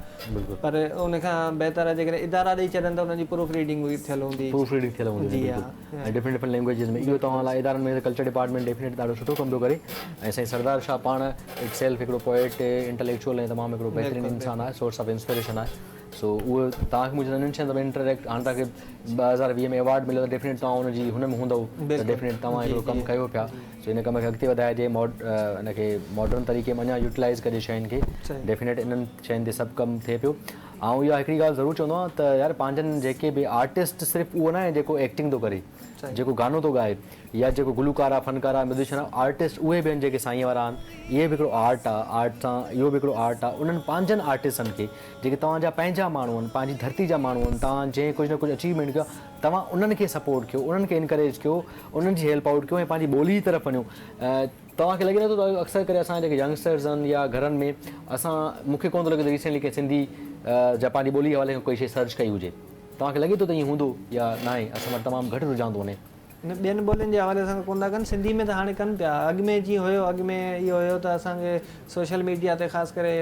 پر ان کان بهتر آهي جيڪڏهن ادارا ڏئي ڇڏن ته انهن جي پروف ريڊنگ به ٿيل هوندي. پروف ريڊنگ ٿيل هوندي جي ها ۽ ڊفرنٽ ڊفرنٽ لينگويجز ۾ اهو توهان لاء ادارن ۾ ڪلچر ڊپارٽمينٽ ڊيفينيٽ ڏاڍو سٺو ڪم پيو ڪري ۽ سائين سردار شاهه پاڻ it self هڪڙو پوئٽ انٽليڪچوئل ۽ تمام هڪڙو بهترين انسان آهي سورس آف انسپريشن آهي سو اهو توهان کي منهنجي انهن شين سان انٽريڪٽ هاڻي توهان کي 2020 ۾ ايوارڊ مليو ته ڊيفينيٽ توهان ان جي هن ۾ هوندؤ ته ڊيفينيٽ توهان هڪڙو ڪم ڪيو پيا سو ان ڪم کي اڳتي وڌائجي ماڊ ان کي ماڊرن طريقي ۾ اڃا يوٽيلائز ڪجي شين کي ڊيفينيٽ انهن شين تي سڀ ڪم ٿئي پيو آئون اها هڪڙي ڳالهه ضرور چوندو آهيان ته يار پنهنجن جيڪي به آرٽسٽ صرف اهو ناهي جيڪو ايڪٽنگ ٿو ڪري جيڪو گانو ٿو ڳائي يا جيڪو گلوڪار آ فنڪار آ ميوزيشن آ آرٽسٽ اهي به آهن جيڪي سائين وارا آهن اهي به هڪڙو آرٽ آ آرٽ سان اهو به هڪڙو آرٽ آ انهن پنهنجن آرٽسٽن کي جيڪي توهان جا پنهنجا ماڻهو آهن پنهنجي ڌرتي جا ماڻهو آهن توهان جنهن ڪجهه نه ڪجهه اچيومينٽ ڪيو آ توهان انهن کي سپورٽ ڪيو انهن کي انڪريج ڪيو انهن جي هيلپ آئوٽ ڪيو ۽ پنهنجي ٻولي جي طرف وڃو توهان کي لڳي نٿو ته اڪثر ڪري اسان جا جيڪي ينگسٽرز آهن يا گهرن ۾ اسان مون کي ڪونه ٿو لڳي ته ريسينٽلي ڪنهن سنڌي جا پنهنجي ٻولي جي حوالي کان ڪوئي شي سرچ ڪئي هجي توهان کي لڳي ٿو ته ائين هوندو يا ناهي اسان وٽ تمام گهٽ رجحان ٿو وڃي. نه ٻين ٻولين جي حوالي سان ته ڪونه ٿا ڪن سنڌي ۾ ته هاڻي ڪن پيا اڳ ۾ جيئن هيو اڳ ۾ اهو هيو ته اسان کي سوشل ميڊيا تي خاص ڪري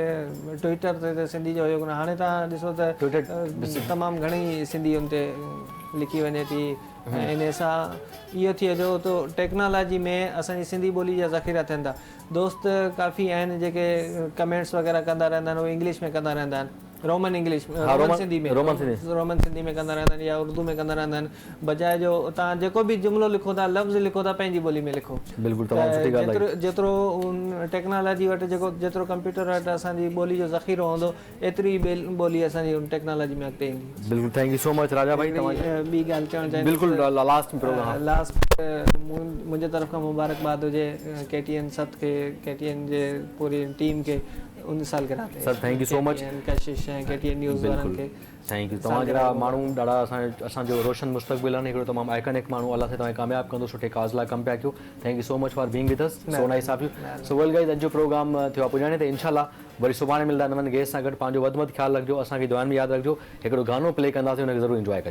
ٽوئيٽر تي ته سنڌي جو هيو ڪونه هاڻي توهان ڏسو ته تمام گهڻي سنڌي ان تي لکي وڃي ٿي ۽ انهي سان اهو ٿئي ٿو ته ٽيڪنالاجي ۾ اسان جي سنڌي ٻولي جا ذخيرا ٿين ٿا دوست ڪافي آهن جيڪي ڪمينٽس وغيره ڪندا رهندا آهن اهي انگلش ۾ ڪندا رهندا آهن Roman English Roman Sindhi ۾ Roman Sindhi ۾ ڪندا رهندا آهن يا اردو ۾ ڪندا رهندا آهن بجاء جو توهان جيڪو به جملو لکو ٿا لفظ لکو ٿا پنهنجي ٻولي ۾ لکو بلڪل تمام سٺي ڳالهه آهي جيترو ٽيڪنالاجي وٽ جيڪو جيترو ڪمپيوٽر وٽ اسان جي ٻولي جو ذخيرو هوندو ايتري ئي ٻولي اسان جي ان ٽيڪنالاجي ۾ اڳتي ايندي. بلڪل thank you سو مچ راجا ڀائي توهان جي ٻي ڳالهه چوڻ چاهيندس بلڪل لاسٽ ۾ پروگرام لاسٽ منهنجي طرف کان مبارڪباد هجي ڪي ٽي اين ست کي ڪي ٽي اين جي پوري ٽيم کي ان سالگرهه تي sir thank you so much K T N Kashish ۽ K T N news وارن کي thank you توهان جهڙا ماڻهو ڏاڍا اسان اسان جو روشن مستقبل آهن هڪڙو تمام آئيڪانڪ ماڻهو الله سائين توهان کي ڪامياب ڪندو سٺي ڪاز لاء ڪم پيا ڪيو thank you so much for being with us so nice of you so well guys اڄ جو پروگرام ٿيو آهي پڄاڻي ته انشاء الله وري سڀاڻي ملندا نون گيسٽ سان گڏ پنهنجو وڌ ۾ وڌ خيال رکجو اسان کي دعائن ۾ ياد رکجو هڪڙو گانو پلي ڪنداسين ان کي ضرور انجواء ڪجو.